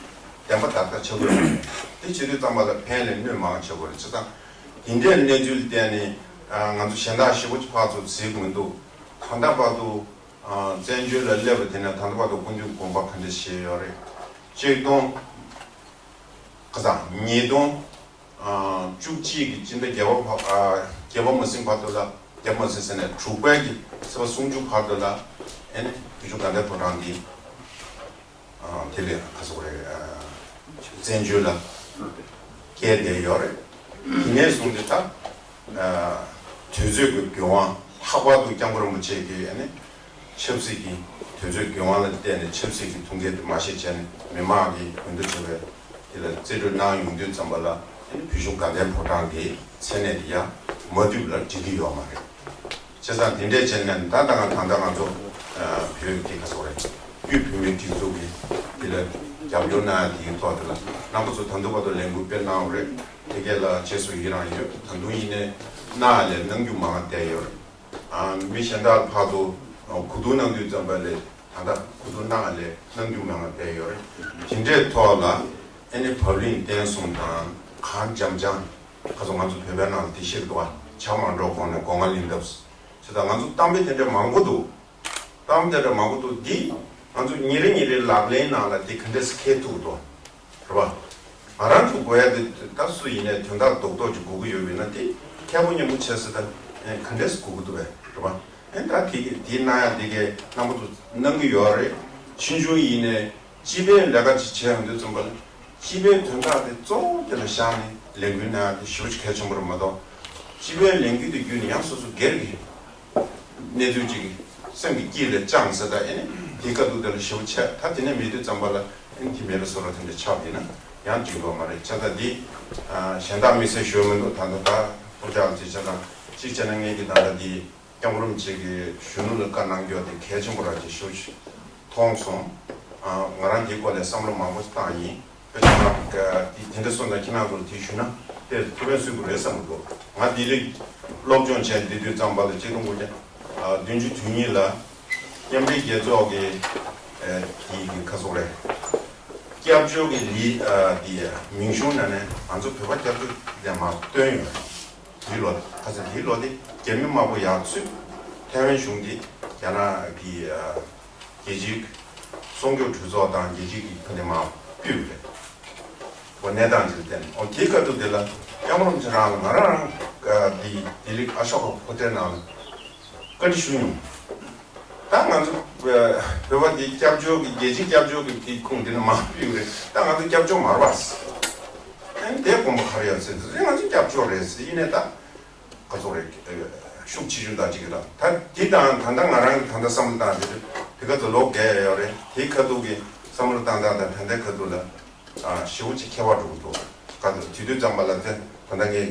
བདེན་པ་དག་དག་ཆགས་ཀྱི་ཡོད་རེད། དེ་བྱེད་དུས་ཙམ་པ་ལ་ཕན་ལས་གནོད་མང་ཆགས་ཀྱི་ཡོད་རེད། བྱས་ཙང་དེ་འདྲའི་གནས་ཚུལ་བལྟས་ནས་ང་ཚོ་གཞན་དག་ཞེ་པོ་ཅིག་ཕར་ཚུར་གཟིགས་མི་འདུག་ད་ལྟ་བར་དུ་བཙན་བྱོལ་ལ་སླེབས་པ་དེ་ནས་ད་ལྟ་བར་དུ་སྐུ་མདུན་དགོངས་པ་ག་འདྲ་བཞེས་ཡོད་རེད། ཆིག་སྟོང་ཁ་སང་ཉིས་སྟོང་བཅུ་གཅིག་གི་སྤྱི་ཟླ་བརྒྱད་པ་བར། བརྒྱད་པ་མ་ཟིན་བར་དུ་ལ། བརྒྱད་པ་མ་ཟིན་ཟེར་ནས་དྲུག་པའི་གི་ཚེས་པ་སུམ་ཅུ་བར་དུ་ལ། ཨེ་ནས་བོད་གཞུང་དགའ་ལྡན་ཕོ་བྲང་འདི་དེ་ལས་ཁ་སོག་རེད། བཙན་བྱོལ་ལ་བསྐྱལ་བསྡད་ཡོད་རེད། དེ་ནས་བཟུང་སྟེ་ད་དུས་ཚོད་ཀྱི་འགྱུར་བ། ལྷག་པར་དུ་སྐྱབས་མགོན་རིན་པོ་ཆེ་གིས་ཨེ་ནས་ཆབ་སྲིད་ཀྱི་དུས་ཚོད་འགྱུར་བ་ལ་བརྟེན་ནས་ཆབ་སྲིད་ཀྱི་ཐུགས་འགན་དེ་མ་བཞེས་བྱས་ནས་མི་མང་གི་འོས་བསྡུ་བྱས་པའི་དེ་ལ་རྩིས་སྤྲོད་གནང་ཡོང་དུས་ཙམ་པ་ལ། ཨེ་ནི་བོད་གཞུང་དགའ་ལྡན་ཕོ་བྲང་གི་མཚན་གནས་དེ་ཡང་མ་བསྡུས་པ་ལ་འགྲིག་གི་ཡོད་མ་རེད། བྱས་ཙང་དེ་འདྲས་བྱས་ནས་ད་ལྟ་ང་ད་ལྟ་ང་ཚོ་བོད་ཀྱི་ག་སོག་རེད། དབུས་བོད་མིའི་སྒྲིག་འཛུགས་ཀྱི་དེ་ལ་རྒྱབ་སྐྱོར་གནང་ཡ་དེའི་ཐོག་དེ་ལ་རྣམ་པ་ཚོ་ད་དུང་བར་དུ་ལས་འགུལ་སྤེལ་གནང་བ་རེད། དེ་གས་ལ་རྗེས་སུ་ཡི་རང་ཡོད། ད་དུང་ཡིན་ནའི་གནང་ཡ་ལས་གནང་རྒྱུ་མང་བསྡད་ཡོད་རེད། ཨ། མི་གཞན་དག་ཕར་ཚུར་གོ་བསྡུར་གནང་དུས་ཙམ་པ་ལས་ད་ལྟ་གོ་བསྡུར་གནང་ལས་གནང་རྒྱུ་མང་བ་བསྡད་ཡོད་རེད། དེ་འདྲའི་ཐོག་ལ་ཨེ་ནི་བབ་བརླིང་བརྟན་གསུམ་དང་གང་འཇམ་འཇམ། ཁ་སང་ང་ཚོ་བོད་པའི་ནང་ལ་དེ་བཤད་འདུག་བ། ཇ་མ་འདྲོག་གོང་ནས་སྒོ་ང་ལིང་འདབས། ཟེར་ད་ང་ཚོ་གཏམ་དཔེ་དེ་འདྲ་མང་པོ་འདུག་གཏམ་དེ་འདྲ་མང་པོ་འདུག་འདི་ང་ཚོ་ཉིན་རེ་ཉིན་རེ་ལག་ལེན་ནང་ལ་དེ་ག་འདྲས་འཁེལ་ཐུབ་འདུག་རེད་པ། ང་རང་ཚོ་དགོས་ཡ་དེ་ད་སུ་ཡིན་ནའི་དོན་དག་རྡོག་རྡོག་ཅིག་དགོས་ཀྱི་ཡོད་པ་ཡིན་ན། དེ་མཁས་པོ་སྙན་པོ་བྱས་ཟེར་ད་ག་འདྲས་དགོས་ཀྱི་འདུག་པས། རེད་པ། ཨེ་ད་དེ་གི་དེ་གནང་ཡ་དེ་གས་རྣམ་པ་ཚོ་གནང་གི་ཡོད་རེད། ཕྱིས་འབྱུང་ཡིན་ནའི་སྤྱི་པའི་ལས་ཀ་ཅིག་བྱས་ཡོང་དུས་ཙམ་པ་ལ་སྤྱི་པའི་དོན་དག་དེ་གཙོ་བོ་དེ་ལ་བཞག་ནས་ལས་འགུལ་གནང་ཡ་དེ་ཞེ་པོ་ཅིག་གལ་ཆེན་པོ་རེད་མ་གཏོགས། སྤྱི་པའི་ལས་འགུལ་དེ་བརྒྱུད་ནས་ཡང་སོ་སོ་སྒེར་གྱི་གནས་ཚུལ་ཅིག་སེམས་ཀྱི་དཀྱིལ་ལ་བཅངས་ཟེར་ད། ཨེ་ནི་ དེའི་སྐབས་དུ་དེ་ལ་ཞེ་པོ་ཆད། ད་དེ་ནས་མེད་དུས་ཙམ་པ་ལ་ཨེ་དེ་མེད་པ་བཟོ་ར་དེ་འདྲ་ཆགས་པ་ཡིན་ན་ཡང་འགྲིག་གི་མ་རེད། བྱས་ཙང་འདི་གཞན་དག་དམིགས་བསལ་ཞུ་མི་འདུག་ད་ད་ད་ཁོ་ཅག་ལ་ཅིག་བྱས་ཙང་ཅིག་བྱས་ན་ངས་ཀྱི་ད་ལྟ་འདི་སྐྱབས་མགོན་རིན་པོ་ཆེ་གི་གཞོན་ནུ་ལ་བཀའ་གནང་རྒྱུ་དེ་གལ་ཆེན་པོ་ར་ཅིག་ཞེ་པོ་ཅིག་མཐོང་སོང་། ང་རང་འདིའི་སྐོར་ལ་བསམ་བློ་མང་པོ་བཏང་ཡིན། དཔེ་ཆ་ནང་དེ་དེ་འདྲ་སོང་ཙང་ཁྱེད་རང་ཚོར་དེ་ཞུས་ན་དཔེ་ཐུགས་ཕན་གསོས་ཀྱི་རེད་བསམ་གྱི་འདུག་ང་ལྡི་ལི་སློབ་སྦྱོང་བྱས་བསྡད་དུས་ཙམ་པ་ལ་ཆིག་སྟོང་དགུ་བརྒྱ་བདུན་ཅུ་དོན་གཉིས་ལ་མཉམ་འབྲེལ་རྒྱལ་ཚོགས་ཀྱི་དེའི་གི་ཁ་སོག་རེད། སྐྱབས་བཅོལ་གྱི་ལི་དེ་མིང་གཞུང་ནང་ནས་ང་ཚོ་བོད་པ་སྐྱབས་བཅོལ་ལས་མར་བཏོན་ཡོད་རེད། དེའི་ལོ་ཁ་སང་དེའི་ལོ་དེ་རྒྱ་མི་དམར་པོ་ཡར་ཚུད་ཐའེ་ཝན་གཞུང་དེ་རྒྱ་ནག་གི་རྒྱལ་སྤྱིའི་སྲུང་སྐྱོབ་གྲོས་ཚོགས་དང་རྒྱལ་སྤྱི་གི་ཁ་ནས་མར་ཕུད་པ་རེད། འོ་གནས་སྟངས་ཅིག་བསྟན། འོ་དེའི་སྐབས་དུ་དེ་ལ་སྐྱབས་མགོན་རིན་པོ་ཆེ་རང་ལ་ང་རང་རང་གི་ལྡི་ལི་ཨ་ཤོ་ཀ་ཧོ་ཊེལ་ནང་ལ་བཀའ་འདྲི་ཞུ་མྱོང་། ད་ང་ཚོ་བོད་པ་འདི་སྐྱབས་བཅོལ་གི་རྒྱལ་སྤྱིའི་སྐྱབས་བཅོལ་གི་དེ་ཁུངས་འདི་ནས་མར་ཕུད་ཡོད་རེད། ད་ང་ཚོ་སྐྱབས་བཅོལ་མ་རེད་པ། ཨ་ནི་དེ་དགོངས་པ་ག་རེ་ཡོད་ཟེར་དུས་ང་ཚོ་སྐྱབས་བཅོལ་རེད་ཟེར། ཡིན་ནའི་ད། ག་ཚོད་རེད། ཤུགས་ཆེ་ཆུང་དག་ཅིག་རེད། ད་འདི་དང་ད་ལྟ་ང་རང་གི་ད་ལྟ་བསམ་བློ་བཏང་དེ་དེ་ག་ཚོད་ལོ་བརྒལ་ཡོད་རེད། དེའི་ཁ་ཐུག་གི་བསམ་བློ་བཏང་སྟངས་དང་ད་ལྟའི་ཁ་ཐུག་ལ་ཞེ་པོ་ཅིག་ཁྱད་པར་འགྲོ་གི་འདུག་ག་ཚོད་དུས་དུས་ཙམ་པ་ལ་དེ་ད་ལྟ་ངས་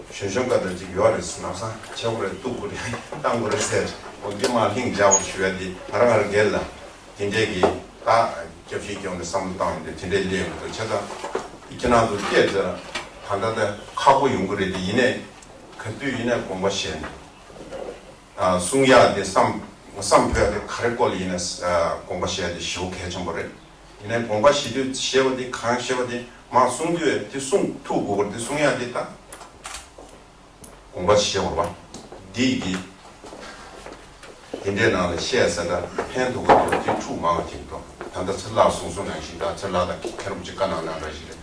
གཞོན་གཞོན་སྐབས་དང་ཅིག་ཡོད་རེད། ནག་སང་ཆེ་བོ་རེད། གཏུག་དགོས་རེད། བཏང་དགོས་རེད་ཟེར། འོ་འདི་མ་ལྷིང་འཇགས་པར་ཞུ་ཡ་འདི་ང་རང་ང་རང་སྒེར་ལ། དེ་འདྲས་ཀྱི་ད་སྐྱབས་ཤིག་སྐྱོང་ནས་བསམ་བློ་བཏང་ཡོང་དུས་དེ་འདྲས་སླེབས་ཡོང་གི་འདུག་བྱས་ཙང་ཁྱེད་རང་ཚོ་སྐད་ཆ་ད་ལྟ་ད་ཁག་པོ་ཡོང་གི་རེད། དེ་ཡིན་ནའི་ག་དུས་ཡིན་ནའི་དགོངས་པ་བཞེས་ནས་གསུང་ཡག་དེ་བསམ་བསམ་ཕོད་ཡག་དེ་ག་རེ་སྐོར་ལ་ཡིན་ནའི་དགོངས་པ་བཞེས་ཡག་དེ་ཞེ་པོ་གལ་ཆེན་པོ་རེད། ཡིན་ནའི་དགོངས་པ་བཞེས་དུས་བཞེས་པ་དེ་གང་བཞེས་པ་དེ་མར་གསུང་དུས་དེ་གསུང་ཐུབ་དགོས་པ་རེད། དེ་གསུང་ཡག་དེ་ད། དགོངས་པ་བཞེས་པ་རེད་པ། འདི་ཡི་གེ་འདི་འདྲའི་ནང་ལ་བཤད་ས་འདྲ་ཕན་ཐོགས་ཀྱི་འདུག་འདི་འཁྲུག་མང་བ་ཅིག་འདུག་ད་ལྟ་ཚེ་ལྷ་གསུང་གསུང་ནང་བཞིན་དང་ཚེ་ལྷ་དང་མཁན་རིན་པོ་ཆེ་བཀའ་གནང་གནང་འདྲ་ཞིག་རེད།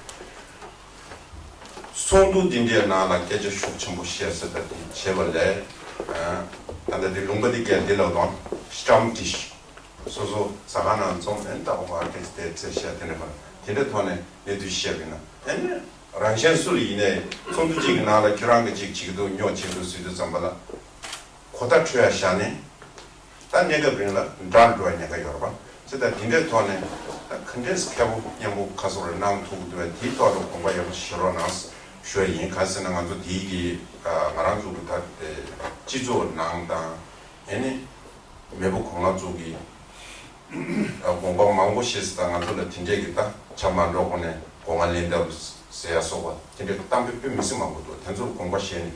ཚོགས་འདུ་འདི་འདྲའི་ནང་ལ་སྐད་ཆ་ཤུགས་ཆེན་པོ་བཤད་ས་འདྲ་དེ་བྱེད་པ་ལས། ད་ལྟ་འདི་ལུང་པ་འདི་གས་འདི་ལ་དང་སི་ཊམ་ཊི་ཤི། སོ་སོ་ཟ་ཁང་ནང་འཛོམས་ཨེ་ནི་ད་འོ་ཨ་ཀེ་སི་དེ་ཚེ་བཤད་དེ་འདྲ་པ་དེ་འདྲའི་ཐོག་ནས་གནས་ཚུལ་བཤད་པ་ཡིན་ན་ཨེ་ནི། རང་གཞན་སུ་ལ་ཡིན་ནའི་ཚོགས་འདུ་གཅིག་གི་ནང་ལ་ཁྱོད་རང་གི་གཅིག་བྱེད་ཀྱི་འདུག་ཉོ་བྱེད་ཀྱི་འདུག་ཟེར་དུས་ཙམ་པ་ལ། གོ་བརྡ་འཕྲོད་ཡ་བཞག་ནས། ད་གནས་སྐབས་རིང་ལ་འདྲ་འགྲོ་བའི་ཉེན་ཁ་ཡོད་རེད་པ། ཅི་ལྟར་དེ་འདྲའི་ཐོག་ནས་ད་ག་འདྲས་མཁས་པོ་སྙན་པོ་ཁ་སོགས་རེ་གནང་ཐུབ་ཀྱི་འདུག་པས། དེའི་ཐོག་ལ་དགོངས་པ་ཡག་པོ་བཞེས་རོགས་གནང་ཞུ་ཡ་ཡིན། གང་ཟེར་ན་ང་ཚོ་དེའི་གི་ང་རང་ཚོ་གི་ད་སྤྱི་ཚོགས་ནང་དང་ཨེ་ནི། མེས་པོ་གོང་ལ་ཚོ་གི་དགོངས་པ་མང་པོ་བཞེས་ས་དང་ང་ཚོ་ལ་དེ་འདྲས་ཀྱི་ད་ཆ་མ་འགྲོ་གོང་ནས་སྒོ་ང་ལེན་ཐབས་ཟེར་ཡ་སོགས་པ་དེ་འདྲས་གཏམ་དཔེ་དཔེ་མི་སྲིད་མང་པོ་འདུག་དེ་ཚོར་དགོངས་པ་བཞེས་ནས་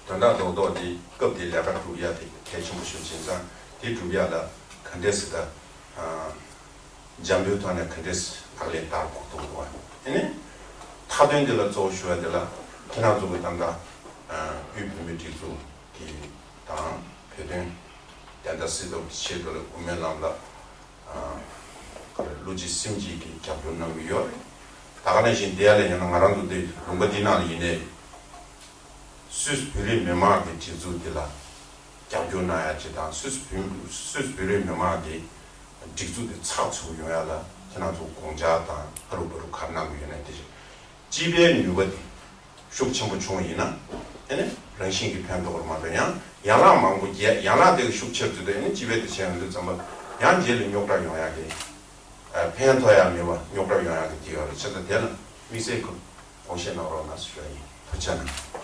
དོན་དག་རྡོག་རྡོག་དེ་སྐབས་དེའི་ལས་ཀ་སྒྲུབ་ཡ་དེ་གལ་ཆེན་པོ་ཤོས་ཅིག་ཙང་དེ་སྒྲུབ་ཡ་ལ་ག་འདྲས་སེ་ད་འཇམ་པོའི་ཐོག་ནས་ག་འདྲས་སེ་ལག་ལེན་བསྟར་དགོས་འདུག་གོ་ཨེ་ནི་མཐའ་དོན་དེ་ལ་གཙོ་བོ་ཞུ་བ་དེ་ལ་ཁྱེད་རང་ཚོ་གི་ད་ལྟ་དབུས་བོད་མིའི་སྒྲིག་འཛུགས་ཀྱི་དང་བོད་དོན་བདེན་མཐའ་གསལ་ཐབས་ཀྱི་ཆེད་དུ་ལ་སྐུ་སྨོན་ལམ་ལ་ཨ་བློ་གཅིག་སེམས་གཅིག་གིས་རྒྱབ་སྐྱོར་གནང་གི་ཡོད་རེད། ད་ག་ནང་བཞིན་དེ་ཡ་ལ་ཡིན་ན་ང་རང་ཚོ་འདི་ལུང་པ་འདི་ནང་ལ་ཡིན་ནའི་སུད་སི་བོད་རིགས་མི་མང་གི་སྒྲིག་འཛུགས་འདི་ལ་རྒྱབ་སྐྱོར་གནང་ཡ་ཅིག་དང་སུད་སི་བོད་སུད་སི་བོད་རིགས་མི་མང་གི་སྒྲིག་འཛུགས་འདི་ཚགས་ཚུད་ཡོང་ཡ་ལ་ཁྱེད་རང་ཚོ་དགོངས་འཆར་དང་ཨ་རུ་པ་རུ་ག་རེ་གནང་གི་ཡོད་ན་དེ་བྱས། སྤྱི་པའི་ནུས་པ་དེ་ཤུགས་ཆེན་པོ་བྱུང་བ་ཡིན་ན་ཨེ་ནི་རང་བཞིན་གྱིས་ཕན་ཐོགས་པ་མ་གཏོགས་ཡང་ཡན་ལག་མང་པོ་རྒྱས་ཡན་ལག་དེ་གི་ཤུགས་ཆེར་བརྩི་དུས་ཨེ་ནི་སྤྱི་པའི་དེ་བྱས་ཡོང་དུས་ཙམ་པ་ཡང་རྗེས་ལ་རྙོག་དྲ་ཡོང་ཡག་གི་ཕན་ཐོགས་ཡག་མེད་པ་རྙོག་དྲ་ཡོང་ཡག་གི་དེ་ཡོད་རེད། བྱས་ཙང་དེ་ལ་དམིགས་བསལ་གྱི་དགོངས་བཞེས་གནང་རོགས་གནང་ཞུ་ཡ་ཡིན། ཐུགས་རྗེ་གནང་།